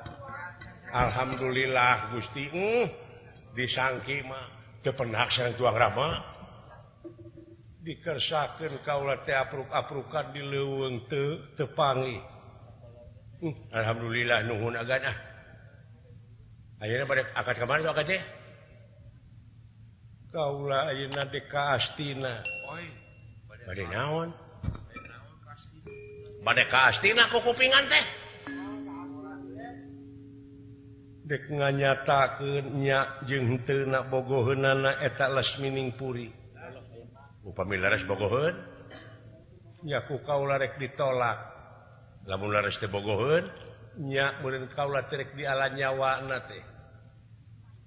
Alhamdulillah Gusti. Disangki mah teu penak sareng tuang rama. Dikersakeun kaula teh apruk-aprukan di leuweung teu tepangi. Alhamdulillah nuhun agan ah. Ayeuna bade akad ka mana akad teh? Kaula ayeuna dek ka Astina. Bade naon? Bade ka Astina ku kupingan teh. Dek nganyatakeun nya jeung henteu na bogoheunana eta Lasmining Puri. Upami leres bogoheun nya ku kaula rek ditolak. Lamun leres teh bogoheun nya meureun kaula teh rek diala nyawana teh.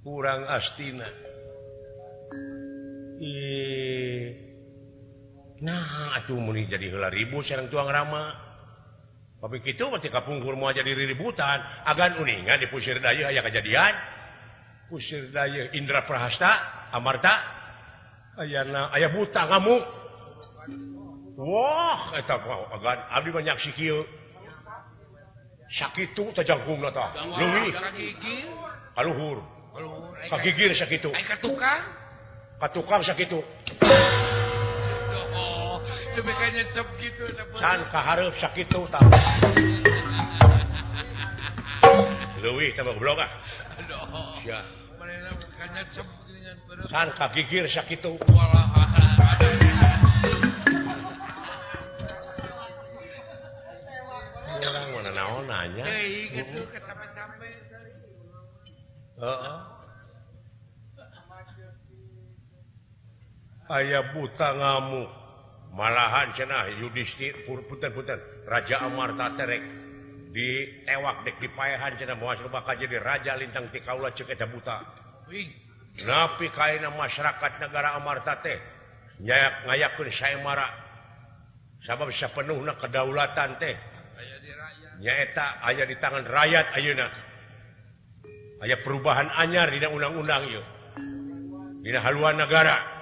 Kurang Astina. Nah, atuh meuni jadi heula ribut sareng tuang rama. Tapi kitu mah teh kapungkur moal jadi riributan. Agan uningan di Pusir Dayeuh aya kajadian. Pusir Dayeuh Indra Prahasta Amarta ayana aya buta ngamuk. Wah, eta agan abdi mah nyaksi kieu. Sakitu teh jangkungna tah. Leuwih. Kaluhur. Kagigir sakitu. Ai ka tukang. Ka tukang sakitu. Oh, lebih kayak nyecep gitu. Can kahareup sakitu tah. Leuwih teh goblok ah. Aduh. Sia. Manehna ka nyecep geuningan perut. Can kagigir sakitu. Walah. Urang mana naon nanya. Deui kitu kesampe-sampe. Heeh. Aya buta ngamuk. Malahan cenah Yudhistir punten-punten Raja Amarta terek ditewak dek dipaehan cenah moal bakal jadi raja lintang ti kaula ceuk eta buta. Napi kaena masyarakat negara Amarta teh ngayakeun saemara sabab sapenuhna kedaulatan teh nyaeta aya di tangan rakyat ayeuna. Aya perubahan anyar dina undang-undang ieu. Dina haluan negara.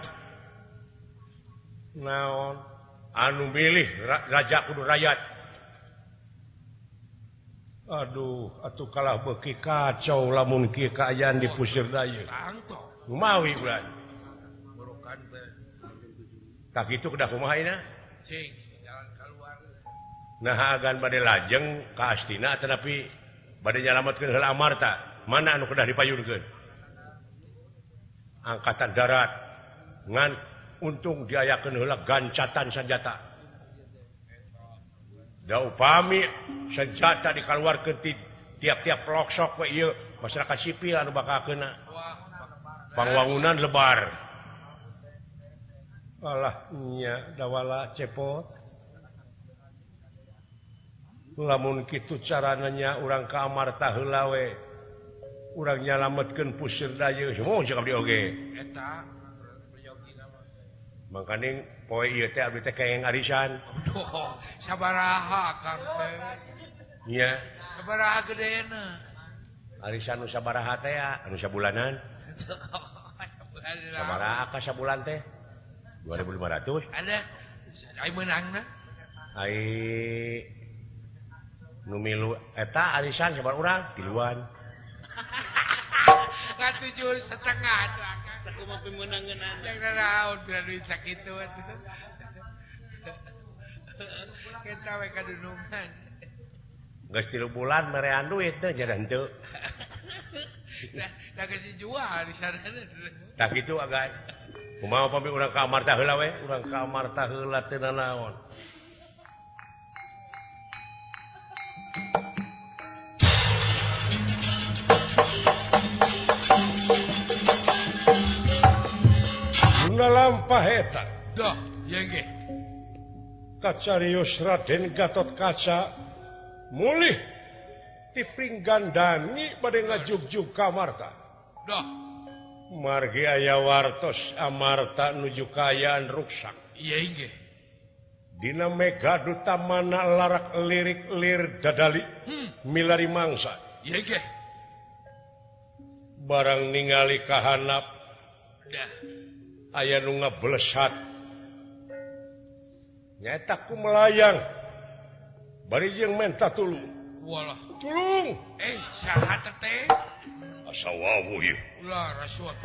Naon anu milih raja kudu rakyat. Aduh, atuh kalah beuki kacau lamun kieu kaayaan di Pusir Dayeuh. Kumawi bulan. Tak kitu kedah kumaha ayeuna? Cing, jalan keluar. Nah, agan bade lajeng ka Astina tetapi bade nyalametkeun heula Amarta. Mana anu kedah dipayunkeun? Angkatan darat ngan untung diayakeun heula gancatan senjata. Da upami senjata dikaluarkeun ti tiap-tiap pelosok we ieu masyarakat sipil anu bakal keuna. Pangwangunan lebar. Alah nya dawala cepot. Lamun kitu carananya urang ka Amarta heula we. Urang nyalametkeun pusir dayeuh. Oh cek abdi oge. Eta peryogi mah. Mangkaning poe ieu teh abdi teh kenging arisan. Aduh, sabaraha Kang teh. Nya. Sabaraha gedeena? Arisan nu sabaraha teh ya, anu sabulanan. Sabaraha ka sabulan teh? 2500. Ada ai meunangna? Ai nu milu eta arisan sabar urang tiluan. Ngatujuh setengah atuh akang. Sakumaha pimeunangeunana. Yang naraon bila duit sakitu atuh. Kita we kadunungan. Geus 3 bulan merean duit teh jadi henteu. Da geus dijual di sana. Tah kitu agak kumaha pami urang ka Amarta heula we, urang ka Amarta heula teu nanaon. Guna lampah eta. Duh, ieu ge. Kacarios Raden Gatotkaca mulih ti Pringgandani bade ngajugjug ka Amarta. Duh. Margi aya wartos Amarta nuju kaayaan ruksak. Ieu ge. Dina mega duta mana larak lirik lir dadali milari mangsa. Ieu ge. Barang ningali kahanap. Dah. Aya nu ngablesat. Nyaeta ku melayang. Bari jeung menta tulung. Walah. Tulung. Saha teh? Asa wawuh ieu. Ulah rasuah.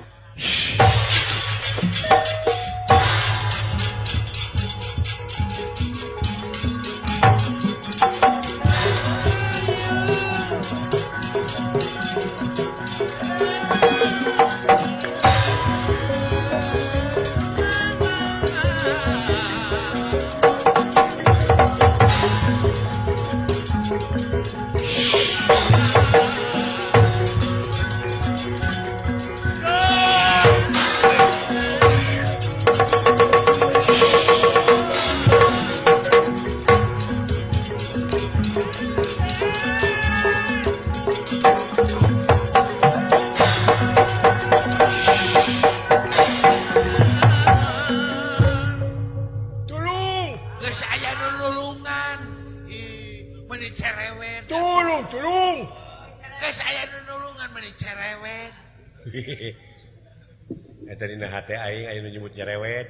Aing aya nu nyebut nyerewet.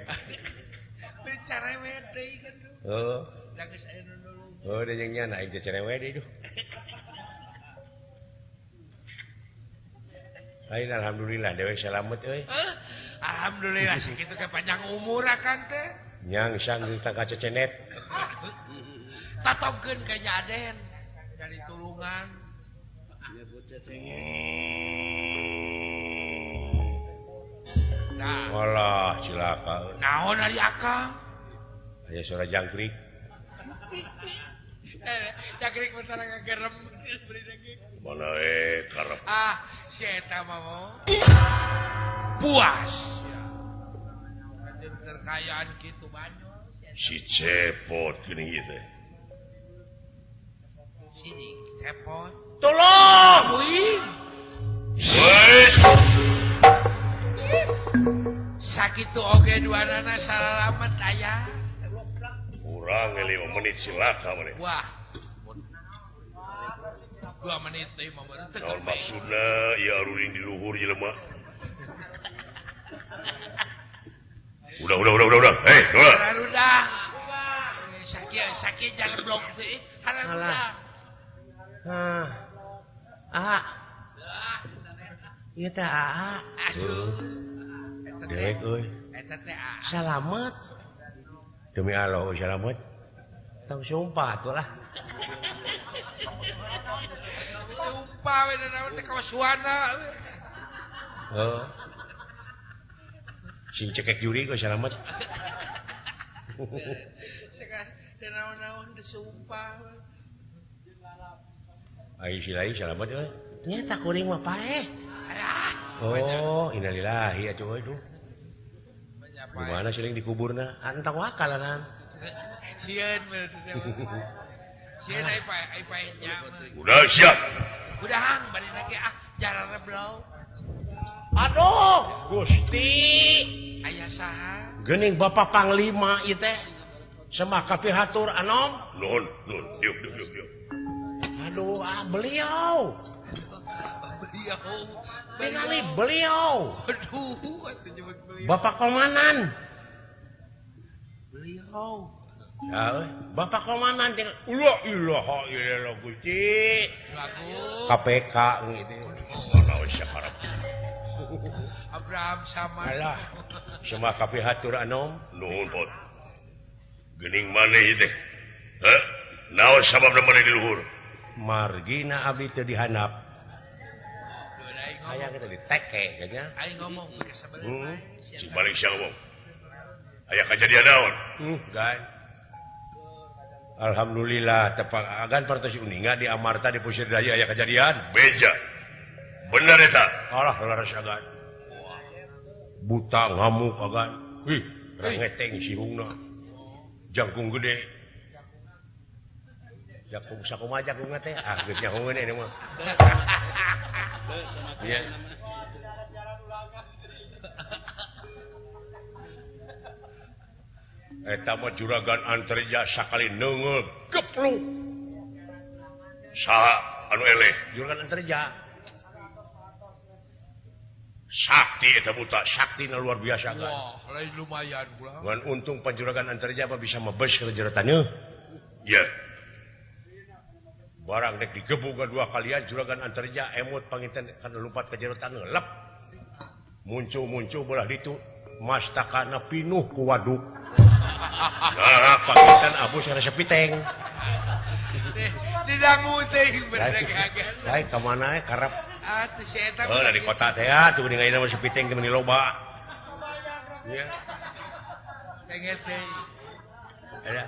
Cerewet deui kitu. Heuh. Da geus aya nu nulungan. Heuh da jeung nya aing teh cerewet deui duh. Lain alhamdulillah dewe salamet euy. Alhamdulillah sakitu ge panjang umur akang teh. Nyangsang di tangka cecenet. Tatogkeun ka Nya Aden dari tulungan. Nyebut cecenet. Nah. Walah cilaka. Naon ari akang? Aya suara jangkrik. Jangkrik bener ngagerem beri lagi. Mana karep. Ah, si eta mah mau. Puas. Raden kekayaan kitu banyak. Si cepot geuning ieu teh. Si cepot. Tolong! Wih. Wes. Sakitu oge duanana salalamet aya. Kurang 5 menit cilaka maneh. Wah. 2 menit teh mah baru teu. Naon maksudna ieu aruring di luhur jelema. Udah. Hei, udah. Udah. Sakit jangan blok teh. Halah. Ah. Ah. Ieu teh aa. Aduh. Dewek euy. Eta teh aa. Salamet. Demi Allah salamet. Tong sumpah atuh lah. Sumpah we naon teh kawasuana. Heuh. Sing cekek juri ge salamet. Teu naon-naon teh sumpah. Ai silai salamet euy. Nya tak kuring mah paeh. Oh, innalillahi atuh euy duh. Di mana siling dikuburna? Antang wakalanan. Sieun sieun ai pae nya. Udah siap. Udah hang bari lagi ah jalan reblow. Aduh, Gusti. Aya saha? Geuning Bapak Panglima ieu teh. Semah kapihatur anom. Nuhun, nuhun. Diuk, diuk, diuk, diuk. Aduh, ah beliau. Beliau. Tingali beliau. Aduh, atuh nyebut beliau. Bapak Komanan. Beliau. Ya, Bapak Komanan tinggal la ilaha illallah Gusti. KPK gitu. Naon sakarep. Abraham sama. Alah, semah kapihatur anom. Nuhun, Pot. Geuning maneh ieu teh? Heh, naon sababna maneh di luhur? Margina abdi teu dihandap. Hayang kita diteke kayaknya. Aing ngomong sabenerna. Si balik sia ngomong. Aya kajadian naon? Gan. Alhamdulillah tepak agan partos uninga di Amarta di Pusir Daya aya kejadian. Beja. Bener eta? Alah leres agan. Buta ngamuk agan. Wih, rengeteng sihungna. Jangkung gede. Jangkung sakumaha jangkungna teh? Ah geus nyahoeun ini mah. Iya. Eta mah juragan Antarja sakali neungeul gepluk. Saha anu eleh? Juragan Antarja. Sakti eta buta, saktina luar biasa kan. Wah, lain lumayan pula. Ngan untung panjuragan Antarja apa bisa mebes ke jero taneuh. Iya. Barang dek digebug dua kalian juragan Antarja emut panginten kana lompat ke jero taneuh lep. Muncul-muncul belah ditu mastakana pinuh ku waduk. Nah, panginten abus resep piteng. Didangu teh bener kaget. Lain ka mana karep. Ah, teu si eta. Oh, dari kota teh ya, tuh geuning ayeuna mah sepiteng teh meuni loba. Iya. Tenget teh. Ada.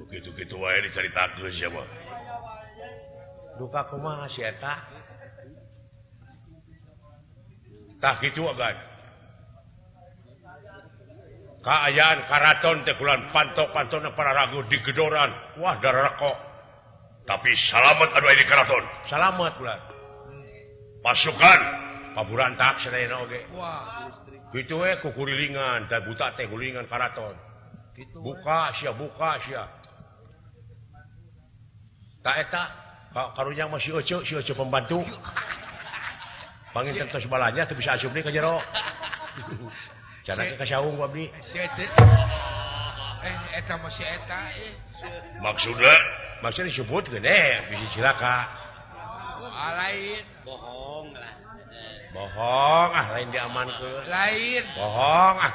Begitu-gitu wae dicaritakeun sia mah. Duka kumaha si eta? Tah kitu agan. Kaayaan karaton teh kulan panto-pantona para ragu digedoran. Wah, darareko. Tapi salamet anu aya di karaton. Salamet bulan. Pasukan paburantak sadayana oge. Wah, kitu we kukurilingan da buta teh gulingan karaton. Kitu. Buka sia, buka sia. Ta eta karunya mah si Ece pembantu. Panginten tos balanya teu bisa asup deui ka jero. Cara ka saung ku abdi. Si Ece. Eta mah si eta. Maksudna maksudnya disebut gede bisa cilaka. Oh, lain bohong lah. Bohong ah lain diamankeun. Lain. Bohong ah.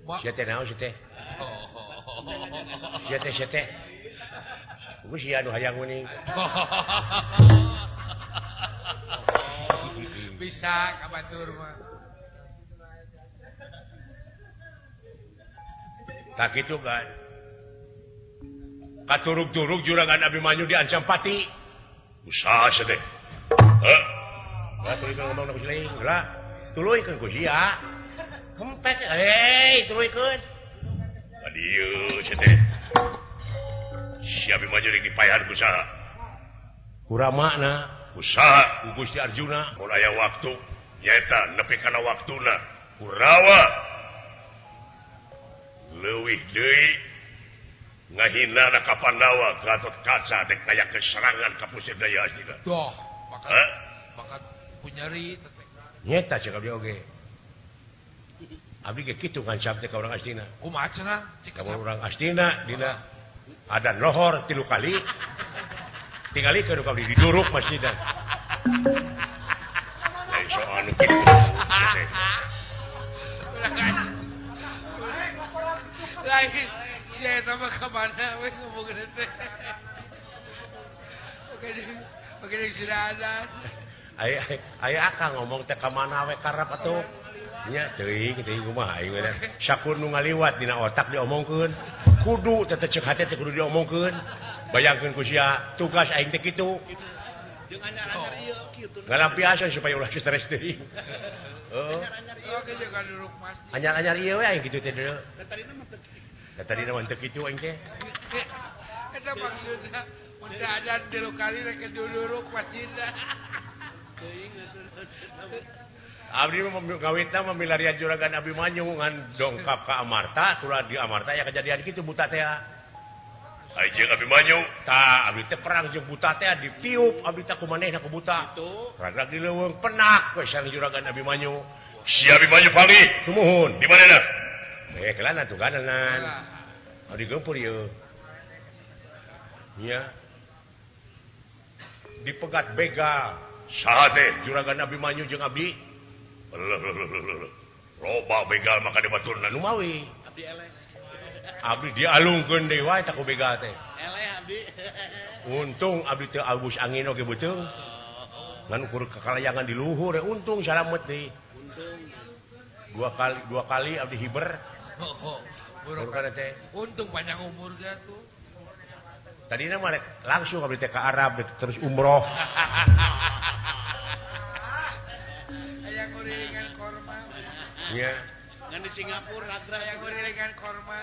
Bohong. Sia teh naon sia teh? Sia teh sia teh. Ku sia nu hayang meuning. Bisa ka batur mah. Tak kitu kan. Katurug-turug juragan Abimanyu diancam pati. Usaha sia teh. Heh. Lah tuluykeun ngomong ku siling, lah. Tuluykeun ku sia. Kempek, hei, tuluykeun. Ka dieu sia teh. Si Abimanyu rek dipaehan ku saha? Ku Ramana, ku saha? Ku Gusti Arjuna. Mun aya waktu nyaeta nepi kana waktuna Kurawa leuwih deui ngahina na ka Pandawa Gatot Kaca dek aya keserangan ka Pusir Daya Astina. Doh, bakat bakat punyeri nyeta cek abdi oge. Abdi ge kitu ngancam teh ka urang Astina. Kumaha cenah? Cek ka urang Astina dina adan lohor 3 kali. Tingali ka nu abdi diduruk masjidan. Lain soal nu kitu. Lain si eta mah ka mana we ngomong teh. Oke, sudah ada. Aya akang ngomong teh ka mana we karep atuh. Nya teuing teuing kumaha aing we. Sakur nu ngaliwat dina otak diomongkeun. Kudu teh cek hate teh kudu diomongkeun. Bayangkeun ku sia tugas aing teh kitu. Jeung anyar-anyar ieu kitu. Ngalampiasan supaya ulah stres deui. Heeh. Anyar-anyar ieu we aing kitu teh deui. Da tadina mah teu kitu aing teh. Eta maksudna mun teu adan tilu kali rek duduruk masjidna. Teuing atuh. Abdi kawitna memilarian juragan Abimanyu ngan dongkap ka Amarta, kula di Amarta ya kejadian kitu buta teh. Ai jeung Abimanyu tah abdi teh perang jeung buta teh ditiup abdi teh ku manehna ku buta. Ragrag di leuweung penak we sareng juragan Abimanyu. Si Abimanyu panggih. Sumuhun. Di manehna? Kelana tuh kananan. Abdi gempur ieu. Nya. Dipegat begal. Saha teh? Juragan Abimanyu jeung abdi. Loba begal maka dibaturna Numawi. Abdi eleh. Abdi dialungkeun deui wae tah ku begal teh. Eleh abdi. Untung abdi teu abus angin oge beuteung. Ngan ukur kakalayangan di luhur untung salamet deui. Untung. Dua kali abdi hiber. Buruk teh. Untung panjang umur ge atuh. Tadina mah langsung abdi teh ka Arab terus umroh. Aya ngurilingan korma. Iya. Ngan di Singapura ragrag aya ngurilingan korma.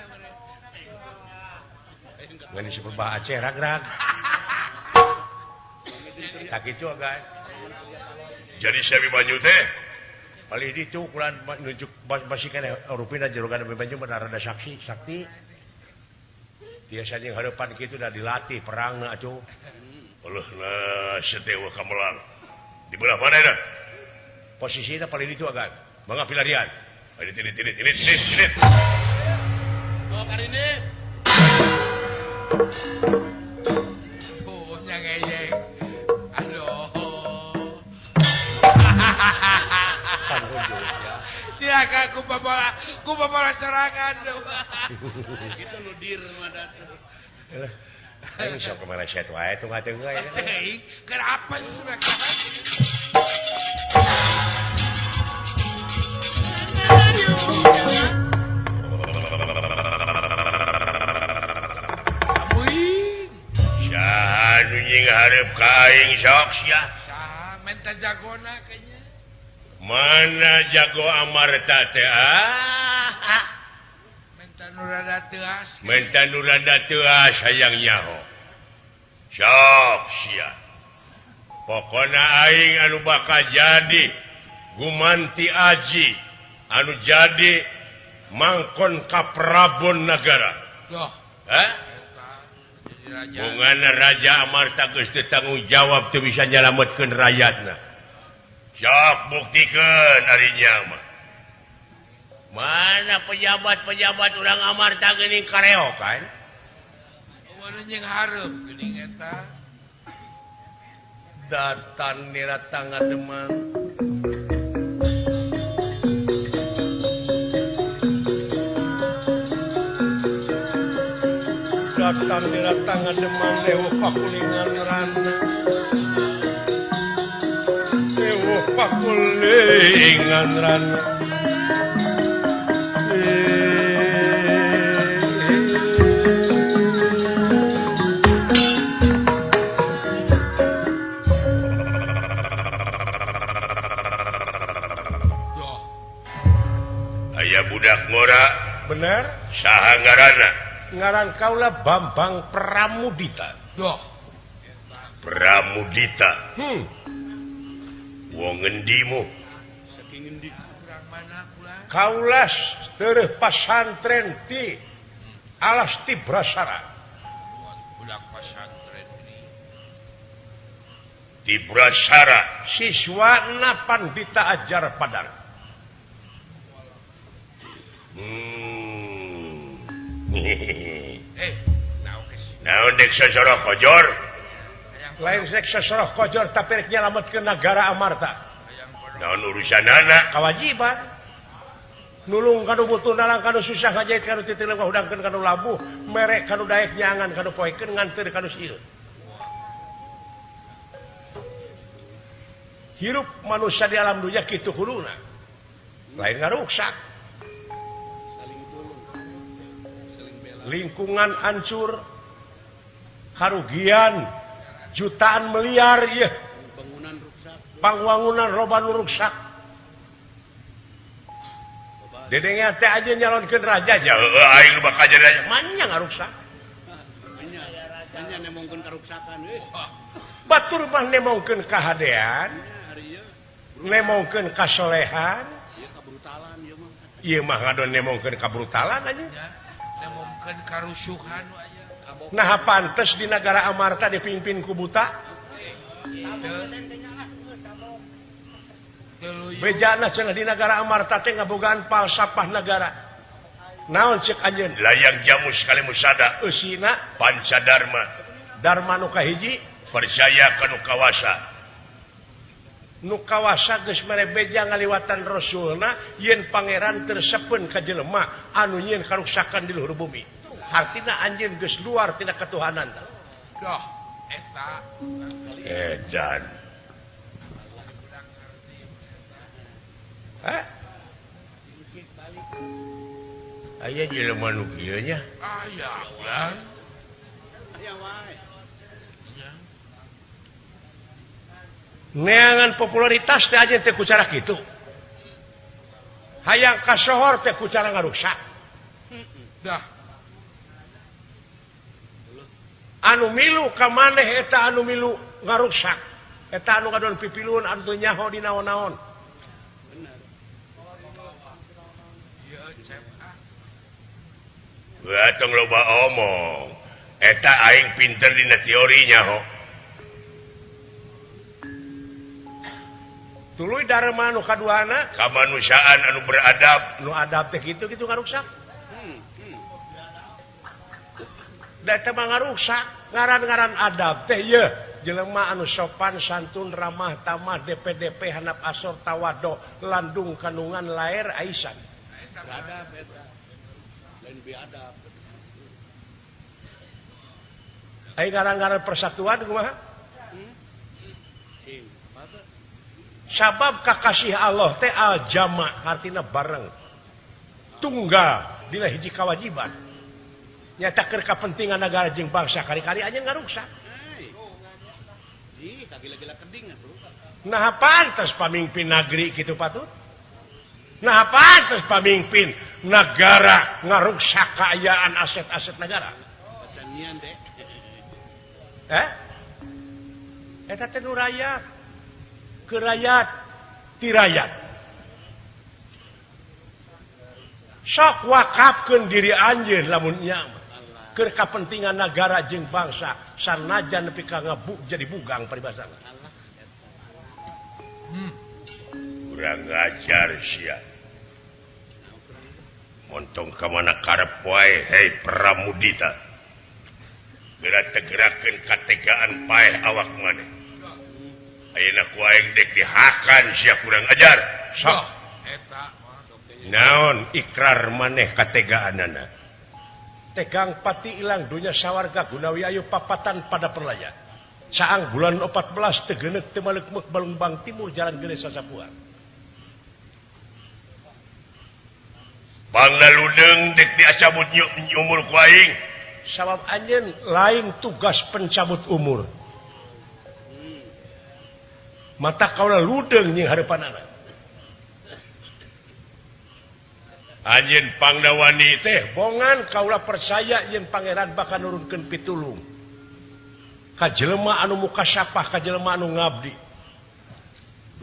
Ngan di Superba Aceh ragrag. Tak kitu guys. Jadi si Abimanyu teh palih ditu kulan nunjuk basi keneh rupina juragan Abimanyu mah rada saksi sakti. Tiasa jeung hareupan kitu da dilatih perangna atuh. Eueuh nah sedewa kamelang. Di belah mana eta? Posisinya paling itu agak mangga pilarian. Ini ini. Oh, karine. Oh, nya ngeyek. Aduh. Silakan ku babola sorangan. Kitu nu dir mah da. Aing sok meleset wae tuh ngateung euy. Teuing, keur apes mereka. Saha nu nying hareup ka aing sok sia? Saha menta jagona kayaknya. Mana jago Amarta teh ah? Menta nu rada teuas. Menta nu rada teuas hayang nyaho. Sok sia. Pokona aing anu bakal jadi gumanti aji anu jadi mangkon ka Prabon Nagara. Doh. Hah? Bungana Raja Amarta geus teu tanggung jawab teu bisa nyalametkeun rakyatna. Sok buktikeun ari nya mah. Mana pejabat-pejabat urang Amarta geuning kareokan? Eueuh jeung hareup geuning eta. Datan niratang Demang. Datan niratang Demang lewuh pakulingan rana. Lewuh pakulingan rana. Aya budak ngora. Bener? Saha ngaranna? Ngaran kaula Bambang Pramudita. Doh. Pramudita. Wong ngendimu? Saking ngendi? Urang mana kula? Kaula tereuh pasantren ti Alas Tibrasara. Budak pasantren ini. Tibrasara, siswa Pandita Ajar Padang. Naon dek sosoroh kojor? Lain dek sosoroh kojor tapi rek nyalametkeun nagara Amarta. Naon urusanana? Kawajiban. Nulung kanu butuh nalang kanu susah ngajait kanu titileung ngahudangkeun kanu labuh, mere kanu daek nyangan kanu poekeun nganteur kanu sieun. Hirup manusia di alam dunia kitu kuduna. Lain ngaruksak. Lingkungan hancur, karugian jutaan miliar ya. Pangwangunan loba nu ruksak. Dedengnya teh aja nyalonkeun raja nya heueuh aing bakal jadi raja. Manya ngaruksak. Nya nemongkeun karuksakan euy. Batur mah nemongkeun kahadean. Nemongkeun kasolehan. Ieu kabrutalan ieu mah. Ieu mah ngadon nemongkeun kabrutalan aja. Nemongkeun karusuhan aya. Nah pantes di negara Amarta dipimpin ku buta. Bejana cenah di negara Amarta teh ngabogaan falsafah negara. Naon cek anjeun? Layang jamu sekali musada eusina pancadarma. Dharma nu kahiji percaya ka nu kawasa. Nu kawasa geus mere beja ngaliwatan rasulna yen pangeran tersepeun ka jelema anu nyieun karuksakan di luhur bumi. Hartina anjeun geus luar tina ketuhanan. Doh, eta. Edan. Hah? Aya jelema nu kieu nya? Aya, ulah. Aya wae. Neangan popularitas teh aja teh ku cara kitu. Hayang kasohor teh ku cara ngaruksak. Dah. Anu milu ka maneh eta anu milu ngaruksak. Eta anu ngadon pipiluun anu teu nyaho di naon-naon. Bener. Wah, tong loba omong. Eta aing pinter dina teorinya ho. Tuluy dharma nu kaduana kamanusiaan anu beradab, nu adab teh kitu kitu ngaruksak. Da eta mah ngaruksak, ngaran-ngaran adab teh yeuh jelema anu sopan santun ramah tamah DPDP hanap asor tawado landung kandungan laer aisan. Beradab eta. Lain biadab. Ai ngaran-ngaran persatuan kumaha? Sabab kakasih Allah teh al-jama artina bareng tunggal dina hiji kawajiban nyata keur kapentingan negara jeung bangsa kali-kali anjeun ngaruksak. Ih, gila-gila keding atuh. Nah pantes pamimpin negeri kitu patut. Nah pantes pamimpin negara ngaruksak kaayaan aset-aset negara. Bacanian deh. Eta teh nu rakyat. Kerayat tirayat sok wakafkeun diri anjeun lamun nya keur kapentingan nagara jeung bangsa sanajan nepi ka ngebuk jadi bugang paribasana. Urang ngajar sia montong ka mana karep wae hei Pramudita geura tegerakeun kategaan paeh awak maneh. Ayeuna ku aing dek dihakan sia kurang ajar. Sok. Naon ikrar maneh kategaanana. Tegang pati ilang dunya sawarga gunawi ayu papatan pada perlaya. Saang bulan 14 tegenek teu maleukmeuk Balungbang Timur jalan gede sasapuan. Bangna ludeung dek diacabut umur ku aing. Sabab anjeun lain tugas pencabut umur. Mata kaula ludeng jeung hareupanana. Anjeun Pangdawani teh bongan kaula percaya yen pangeran bakal nurunkeun pitulung. Ka jelema anu mukasapah, ka jelema anu ngabdi.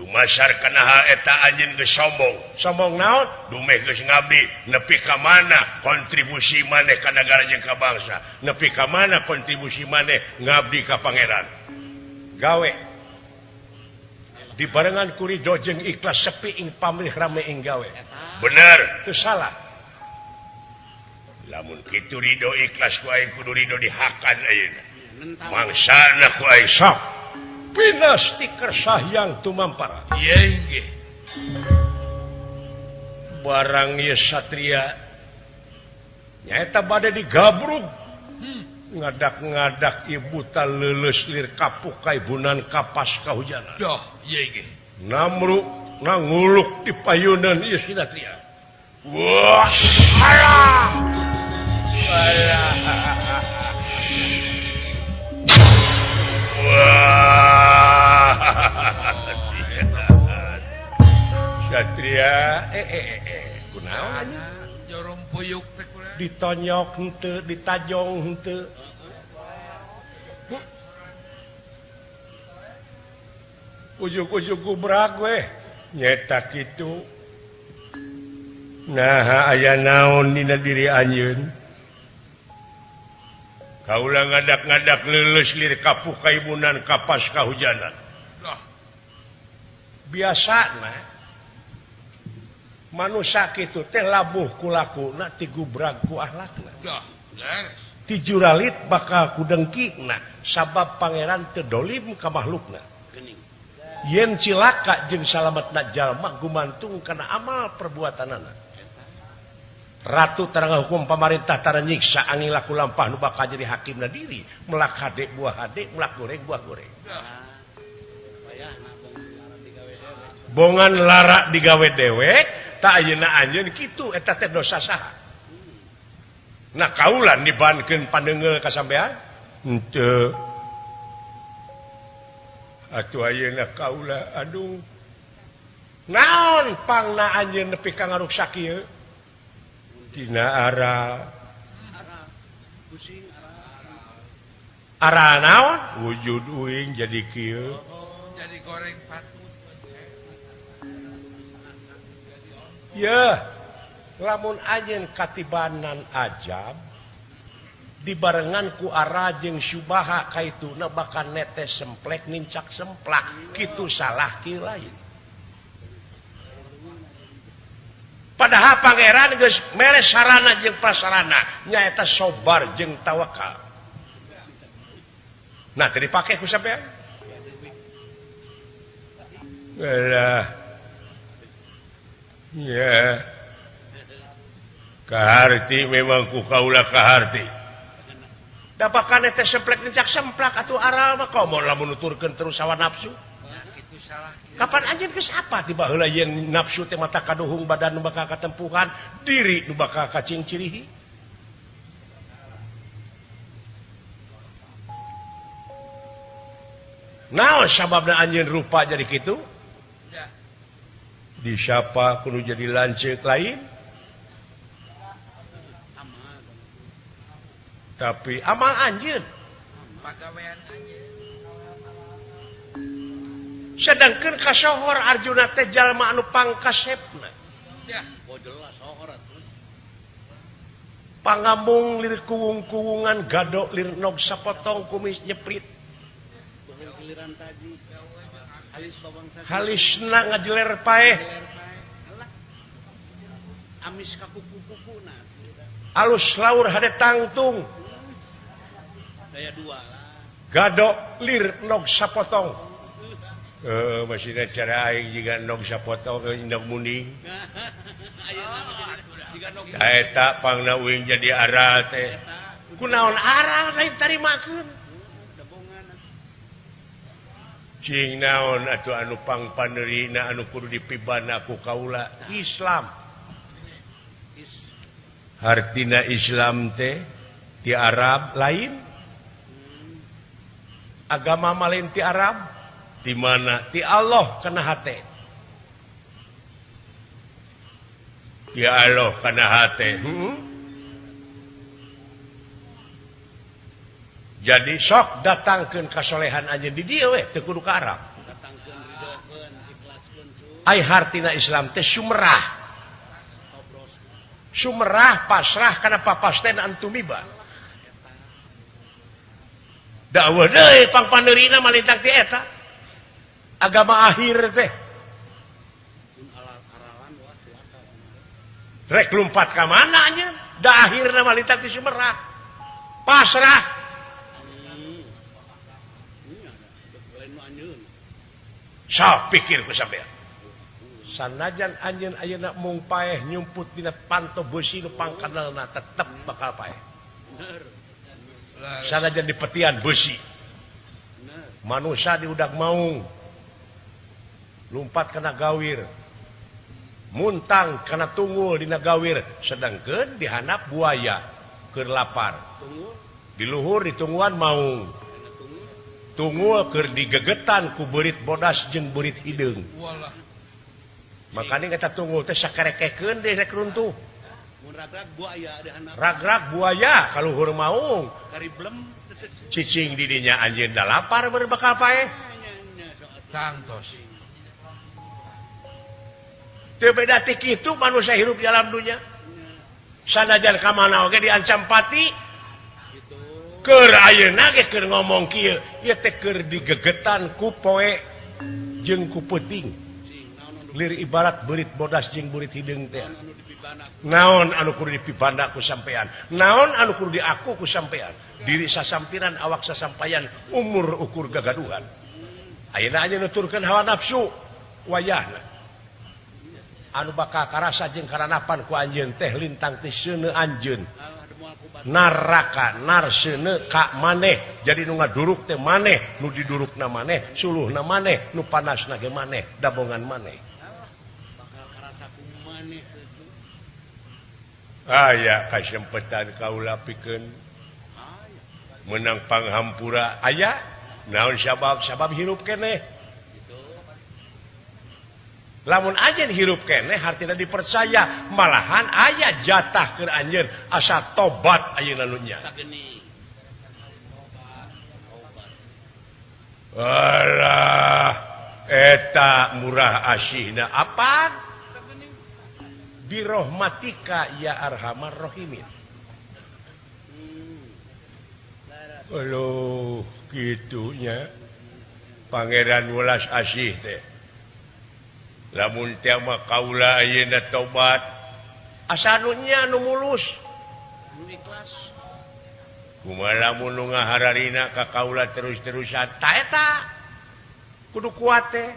Dumasar kanaha eta anjeun geus sombong. Sombong naon? Dumeh geus ngabdi, nepi ka mana kontribusi maneh ka nagara jeung ka bangsa, nepi ka mana kontribusi maneh ngabdi ka pangeran. Gawe dibarengan ku ridho jeung ikhlas sepi ing pamrih rame ing gawe. Bener, itu salah. Lamun kitu ridho ikhlas ku aing kudu ridho dihakan ayeuna. Mangsana ku aing sok. Pinas ti kersahyang tumampara. Ieu nggih. Barang ieu satria nyaeta bade digabrug. Ngadak-ngadak ibu ta leuleus lir kapuk kaibunan kapas kahujanan. Doh, ieu ge. Namru nganguluk di payunan ieu satria. Wah, alah. Alah. Wah. dia kunaon jorong puyuk teh kunaon ditonyok henteu ditajong henteu ujug-ujug gubrak weh nyeta kitu nah aya naon dina diri anjeun kaula ngadak-ngadak leuleus lir kapuh kaibunan kapas kahujanan biasana manusia kitu teh labuh ku lakuna ti gubrag ku ahlakna ti juralit bakal ku dengkina sabab pangeran teu dolim ka makhlukna yen cilaka jeung salametna jalma gumantung kana amal perbuatanana. Ratu tara hukum pamarentah tara nyiksa angin laku lampah nu bakal jadi hakimna diri melak hade buah hade melak goreng buah goreng. Bongan lara digawe dewek tak ayeuna anjeun kitu eta teh dosa saha. Nah kaulan dibankeun pandeunggeul ka sampean henteu. Atuh ayeuna kaula aduh naon pangna anjeun nepi ka ngaruksak ieu dina ara ara naon wujud uing jadi kieu jadi goreng patut ya lamun anjeun katibanan ajab dibarengan ku ara jeung syubaha kaituna bakal netes semplek nincak semplak kitu salah kieu lain. Padahal pangeran geus mere sarana jeung prasarana nyaeta sobar jeung tawakal. Nah teu dipake ku sampean. Alah. Ya. Kaharti memang ku kaula kaharti. Da bakal netes semplek nincak semplak atuh aral mah komo lamun nuturkeun terus hawa nafsu. Kapan anjeun geus apa tiba heula yen nafsu teh mata kaduhung badan nu bakal katempuhan diri nu bakal kacingcirihi. Naon sababna anjeun rupa jadi kitu? Disapa kudu jadi lanceuk lain. Tapi amal anjeun pagawean anjeun. Sedangkan kasohor Arjuna teh jalma anu pangkasepna. Pangamung lir kuwung-kuwungan gadok lir nog sapotong kumis nyeprit. Halisna ngajeler paeh. Alus laur hade tangtung. Gadok lir nog sapotong. Masih cara aing jiga nog sapotong nog muning. Eta pangna uing jadi aral teh. Kunaon aral lain tarimakeun. Cing naon atuh anu pangpaneurina anu kudu dipibana ku kaula Islam. Hartina Islam teh di Arab lain. Agama malin ti Arab. Di mana ti Allah kana hate. Ti Allah kana hate. Jadi sok datangkeun kasolehan anjeun di dieu we teu kudu ka Arab. Ai hartina Islam teh sumerah. Sumerah pasrah kana papasten antumiba. Dakwah deui pangpaneurina malintang ti eta. Agama akhir teh rek lumpat ka mana nya da akhirna malintang ti sumerah pasrah sok pikir ku sampean sanajan anjeun ayeuna mung paeh nyumput dina panto beusi nu pangkanalna tetep bakal paeh sanajan di petian beusi manusia diudak maung lumpat kana gawir muntang kana tunggul dina gawir sedangkeun dihanap buaya keur lapar di luhur ditungguan maung tunggul keur digegetan ku beurit bodas jeung beurit hideung Makanya kita tunggu teh sakerekekeun deui rek runtuh. Ragrag buaya kaluhur maung. Cicing didinya anjeun da lapar berbakal paeh. Tangtos. Teu beda ti kitu manusia hirup di alam dunya. Sanajan ka mana oge diancam pati. Keur ayeuna ge keur ngomong kieu, ieu teh keur digegetan ku poe jeung ku peuting. Lir ibarat beurit bodas jeung beurit hideung teh. Naon anu kudu dipibanda ku sampean, naon anu kudu diaku ku sampean, diri sasampiran awak sasampayan, umur ukur gagaduhan. Ayeuna aja nuturkeun hawa nafsu wayahna. Anu bakal karasa jeung karanapan ku anjeun teh lintang ti seuneu anjeun. Naraka narseuneu ka maneh, jadi nu ngaduruk teh maneh, nu didurukna maneh, suluhna maneh, nu panasna ge maneh, dabongan maneh. Aya kasempetan kaula pikeun menang panghampura aya naon sabab sabab hirup keneh. Lamun anjeun hirup keneh hartina dipercaya, malahan aya jatah keur anjeun asa tobat ayeuna nu nya. Alah eta murah asihna apa? Birohmatika ya arhamar rahimin. Aduh gitunya Pangeran welas asih teh. Lamun teh mah kaula ayeuna tobat asa nu nya nu mulus nu ikhlas. Kumaha lamun nu ngahararina ka kaula terus-terusan ta eta kudu kuat teh.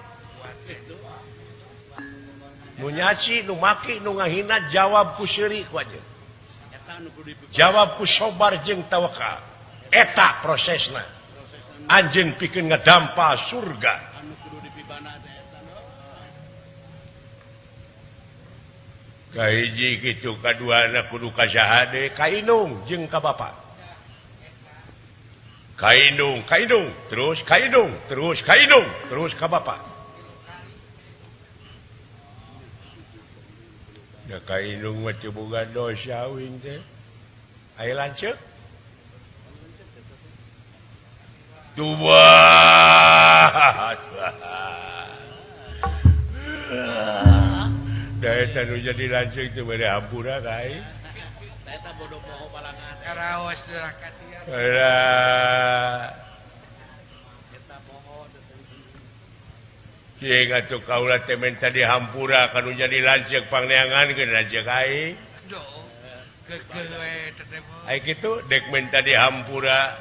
Nu nyaci, nu maki, nu ngahina jawab ku seuri ku anjeun. Jawab ku sobar jeung tawakal. Eta prosesna. Anjeun pikeun ngadampa surga. Kahiji kitu kaduana kudu ka saha deui? Ka indung jeung ka bapa. Ka indung, ka indung, terus ka indung, terus ka indung, terus ka bapa. Da ka indung mah teu boga dosa uing teh. Aya lanceuk? Tubat. Da eta nu jadi lanceuk teh bade hampura ka aing. Eta bodoh poho balangan. Karaos dirakatia. Alah. Eta poho Cing atuh kaula teh menta dihampura kanu jadi lanceuk pangneangankeun lanceuk aing. Aduh, keukeuh we teh teh. Ai kitu dek menta dihampura.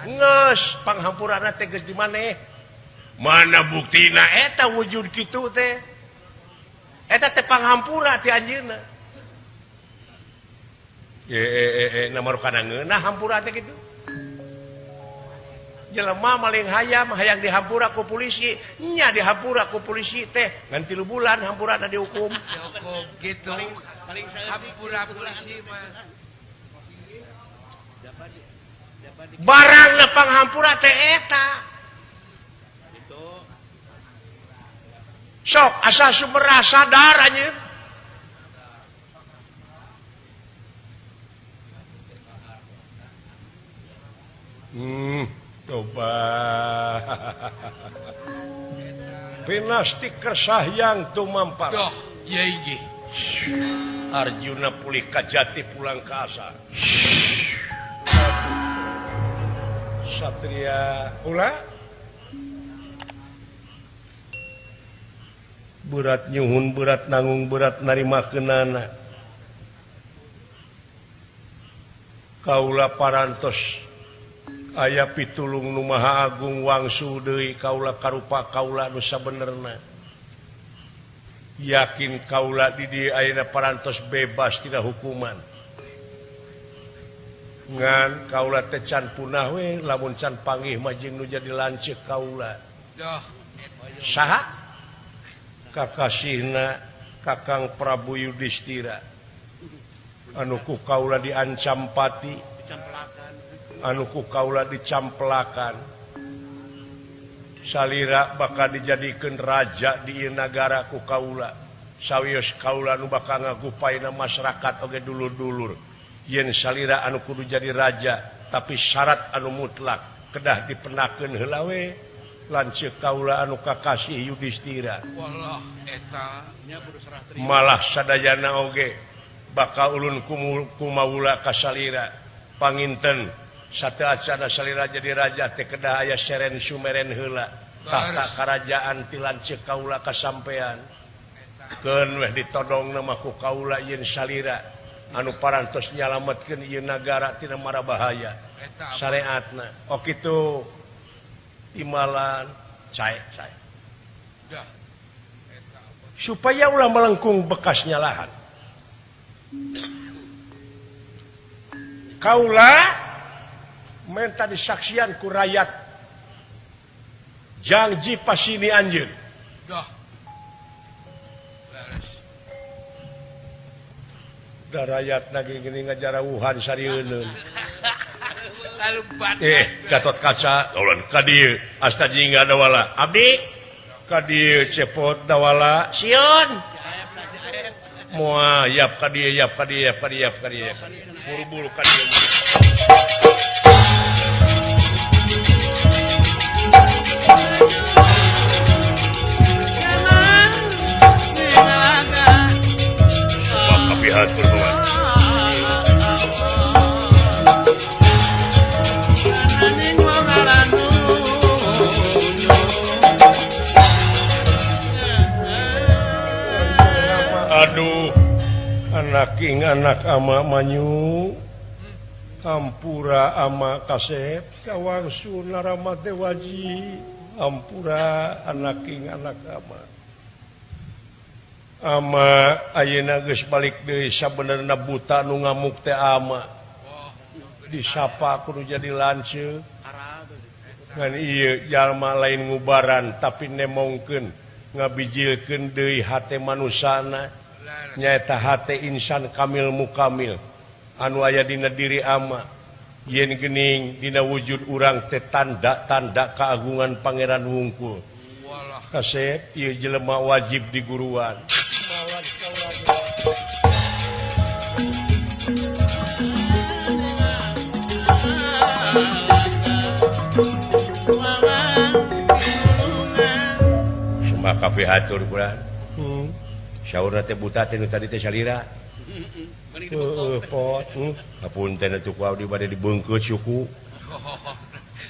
Geus panghampurana teh geus di maneh. Mana buktina eta wujud kitu teh? Eta teh panghampura ti anjeunna. Nomor kana ngeunah hampura teh kitu. Jelema maling hayam hayang dihampura ku polisi, nya dihampura ku polisi teh ngan 3 bulan hampurana dihukum. Dihukum gitu. Paling hampura polisi mah. Barangna panghampura teh eta. Sok asa sumera sadar anjeun. Coba pinasti kersahyang tumampar. Doh, ye. Arjuna pulih kajati pulang ke asa. Satria ulah berat nyuhun berat nanggung berat narima kenana. Kaula parantos aya pitulung nu Maha Agung wangsul deui kaula karupa kaula nu sabenerna. Yakin kaula di dieu ayeuna parantos bebas tina hukuman. Ngan kaula teh can punah we lamun can panggih mah jeung nu jadi lanceuk kaula. Saha? Kakasihna Kakang Prabu Yudhistira. Anu ku kaula diancam pati, anu ku kaula dicamplakan. Salira bakal dijadikeun raja di ieu nagara ku kaula. Sawios kaula nu bakal ngagupaina masyarakat oge dulur-dulur. Yen salira anu kudu jadi raja, tapi syarat anu mutlak kedah dipenakeun heula we. Lanceuk kaula anu kakasih Yudhistira. Wallah eta nya kudu serah terima. Malah sadayana oge bakal ulun kumawula ka salira. Panginten sateuacanna salira jadi raja teh kedah aya seren sumeren heula. Tahta karajaan ti lanceuk kaula kasampean. Keun weh ditodongna mah ku kaula yen salira anu parantos nyalametkeun ieu nagara tina mara bahaya. Syariatna. Oh kitu. Imalan cae cae. Supaya ulah melengkung bekasnya lahan. Kaula minta disaksian ku rakyat janji pasini anjeun. Da rakyat lagi gini ngajarawuhan sarieun. Gatot Kaca ulun ka dieu asta jingga dawala abdi ka dieu cepot dawala sieun moal yap ka dieu yap ka dieu yap ka dieu yap ka dieu buru-buru ka dieu. Kapihatur paman. Aduh, anak ing anak ama manyu ampura ama kasep kawangsu naramate waji ampura anak ing anak ama ama ayeuna geus balik deui sabenerna buta nu ngamuk teh ama disapa kudu jadi lanceuk ngan ieu jalma lain ngubaran tapi nemongkeun ngabijilkeun deui hate manusana nyaeta hate insan kamil mukamil anu aya dina diri ama yen geuning dina wujud urang teh tanda-tanda keagungan Pangeran wungkul. Kasep ieu jelema wajib diguruan. Sembah kapihatur kurang. Saurna teh buta teh nu tadi teh salira. Heuh pot. Hapunten atuh ku abdi bade dibeungkeut suku.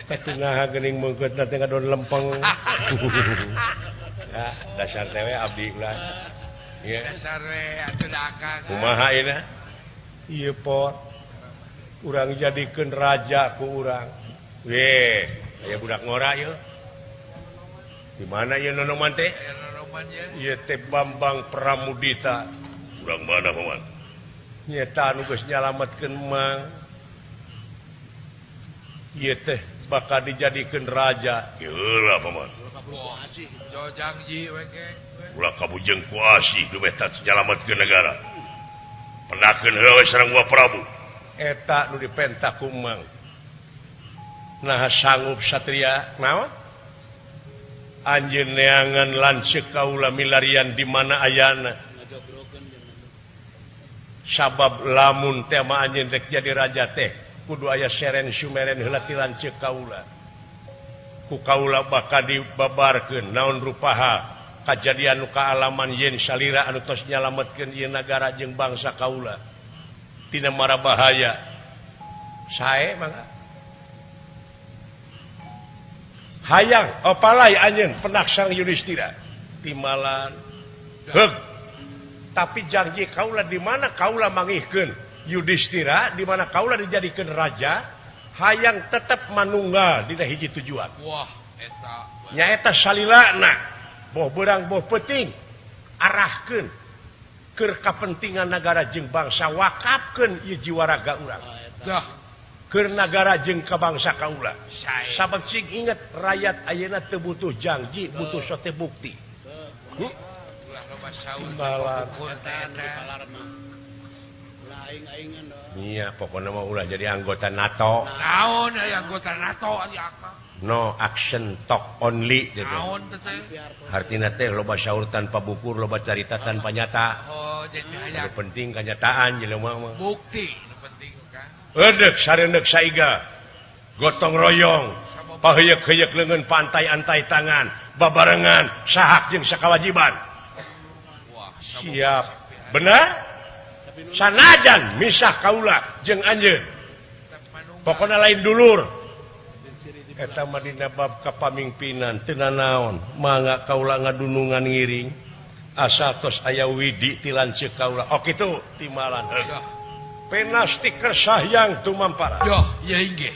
Katunaha geuning beungkeutna teh ngadon lempeng. Ya, dasar teh we abdi ulah. Ieu dasar we atuh da akang. Kumaha ieu? Ieu pot. Urang jadikeun raja ku urang. Weh, aya budak ngora ieu. Di mana ieu nonoman teh? Ieu teh Bambang Pramudita. Urang mana paman? Nyeta anu geus nyalametkeun Mang. Ieu teh bakal dijadikeun raja. Heula paman. Ulah kabujeng ku asih dumeh nyalametkeun negara. Pendakeun heula we sareng Wa Prabu. Eta nu dipentak ku Mang. Nah sanggup satria naon? Anjeun neangan lanceuk kaula milarian di mana ayana. Sabab lamun teh mah anjeun rek jadi raja teh kudu aya seren sumeren heula ti lanceuk kaula. Ku kaula bakal dibabarkeun naon rupaha kajadian nu kaalaman yen salira anu tos nyalametkeun ieu nagara jeung bangsa kaula tina mara bahaya. Sae mangga. Hayang opalai anjeun penaksang Yudhistira timalan heug tapi janji kaula di mana kaula mangihkeun Yudhistira di mana kaula dijadikeun raja hayang tetep manunggal dina hiji tujuan. Wah eta nyaeta salilana boh beurang boh peuting arahkeun keur kapentingan nagara jeung bangsa wakafkeun ieu jiwa raga urang. Dah keur nagara jeung ka bangsa kaula. Sabab sing inget rakyat ayeuna teu butuh janji, butuh sote bukti. Iya, pokoknya mah ulah jadi anggota NATO. Naon aya anggota NATO ari akang. No action talk only gitu. Hartina teh loba syaur tanpa bukur, loba carita tanpa nyata. Oh, jadi anu penting kanyataan jelema mah. Bukti nu penting kan. Eudek sareundeuk saiga. Gotong royong, paheuyeuk-heuyeuk leungeun pantai-antai tangan, babarengan sahak jeung sakawajiban. Wah, siap. Benar? Sanajan misah kaula jeung anjeun. Pokona lain dulur. Eta mah dina bab kapamimpinan teu nanaon, mangga kaula ngadunungan ngiring asa tos aya widi ti lanceuk kaula. Oh kitu timalan. Penasti kersahyang tumampara. Yoh, ieu inggih.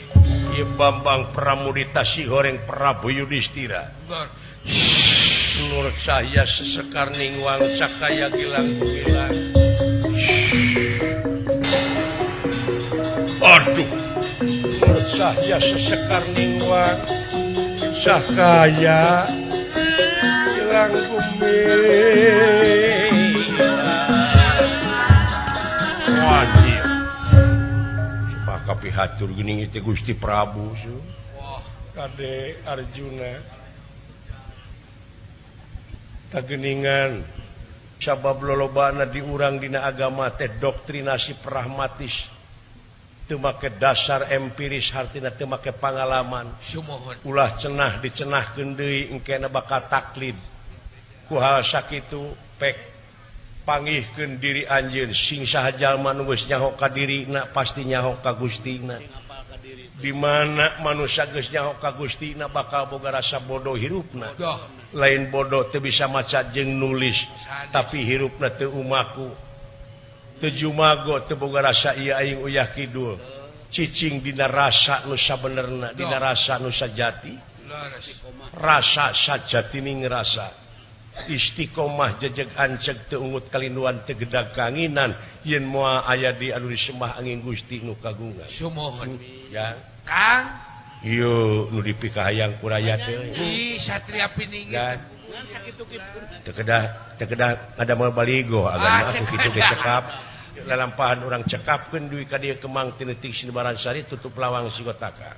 Ieu Bambang Pramudita Sihoreng Prabu Yudhistira. Nur cahya sesekar ningwang cakaya gilang gumilang. Aduh. Nur cahya sesekar ningwang cakaya gilang gumilang. Wajib. Sepaka pihatur geuning ieu Gusti Prabu. Kade Arjuna. Kageningan sabab lolobana diurang dina agama teh doktrinasi pragmatis teu make dasar empiris hartina teu make pangalaman. Ulah cenah dicenahkeun deui engkena bakal taklid ku hal sakitu pek pangihkeun diri anjeun sing saha jalma nu geus nyaho ka dirina pasti nyaho ka Gustina. Di mana manusia geus nyaho ka Gustina bakal boga rasa bodoh hirupna. Lain bodoh teu bisa maca jeung nulis tapi hirupna teu umaku teu jumago teu boga rasa ieu aing uyah kidul cicing dina rasa nu sabenerna dina rasa nu sajati rasa sajatining rasa istiqomah jejeg anceg teu ungut kalinduan teu gedag kanginan yen moal aya di anu disembah angin Gusti nu kagungan. Sumuhun ya Kang. Yo nu dipikahayang ku rakyat teh. Ih Satria Piningit. Teu kedah ada moal baligo agama aku kitu ge cekap. Lalampahan urang cekapkeun duit ka dieu kemang tinetik Sinebaran Sari tutup lawang Sigotaka.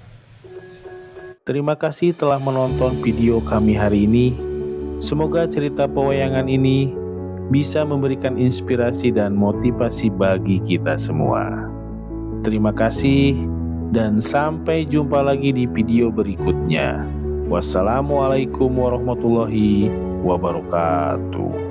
Terima kasih telah menonton video kami hari ini. Semoga cerita pewayangan ini bisa memberikan inspirasi dan motivasi bagi kita semua. Terima kasih. Dan sampai jumpa lagi di video berikutnya. Wassalamualaikum warahmatullahi wabarakatuh.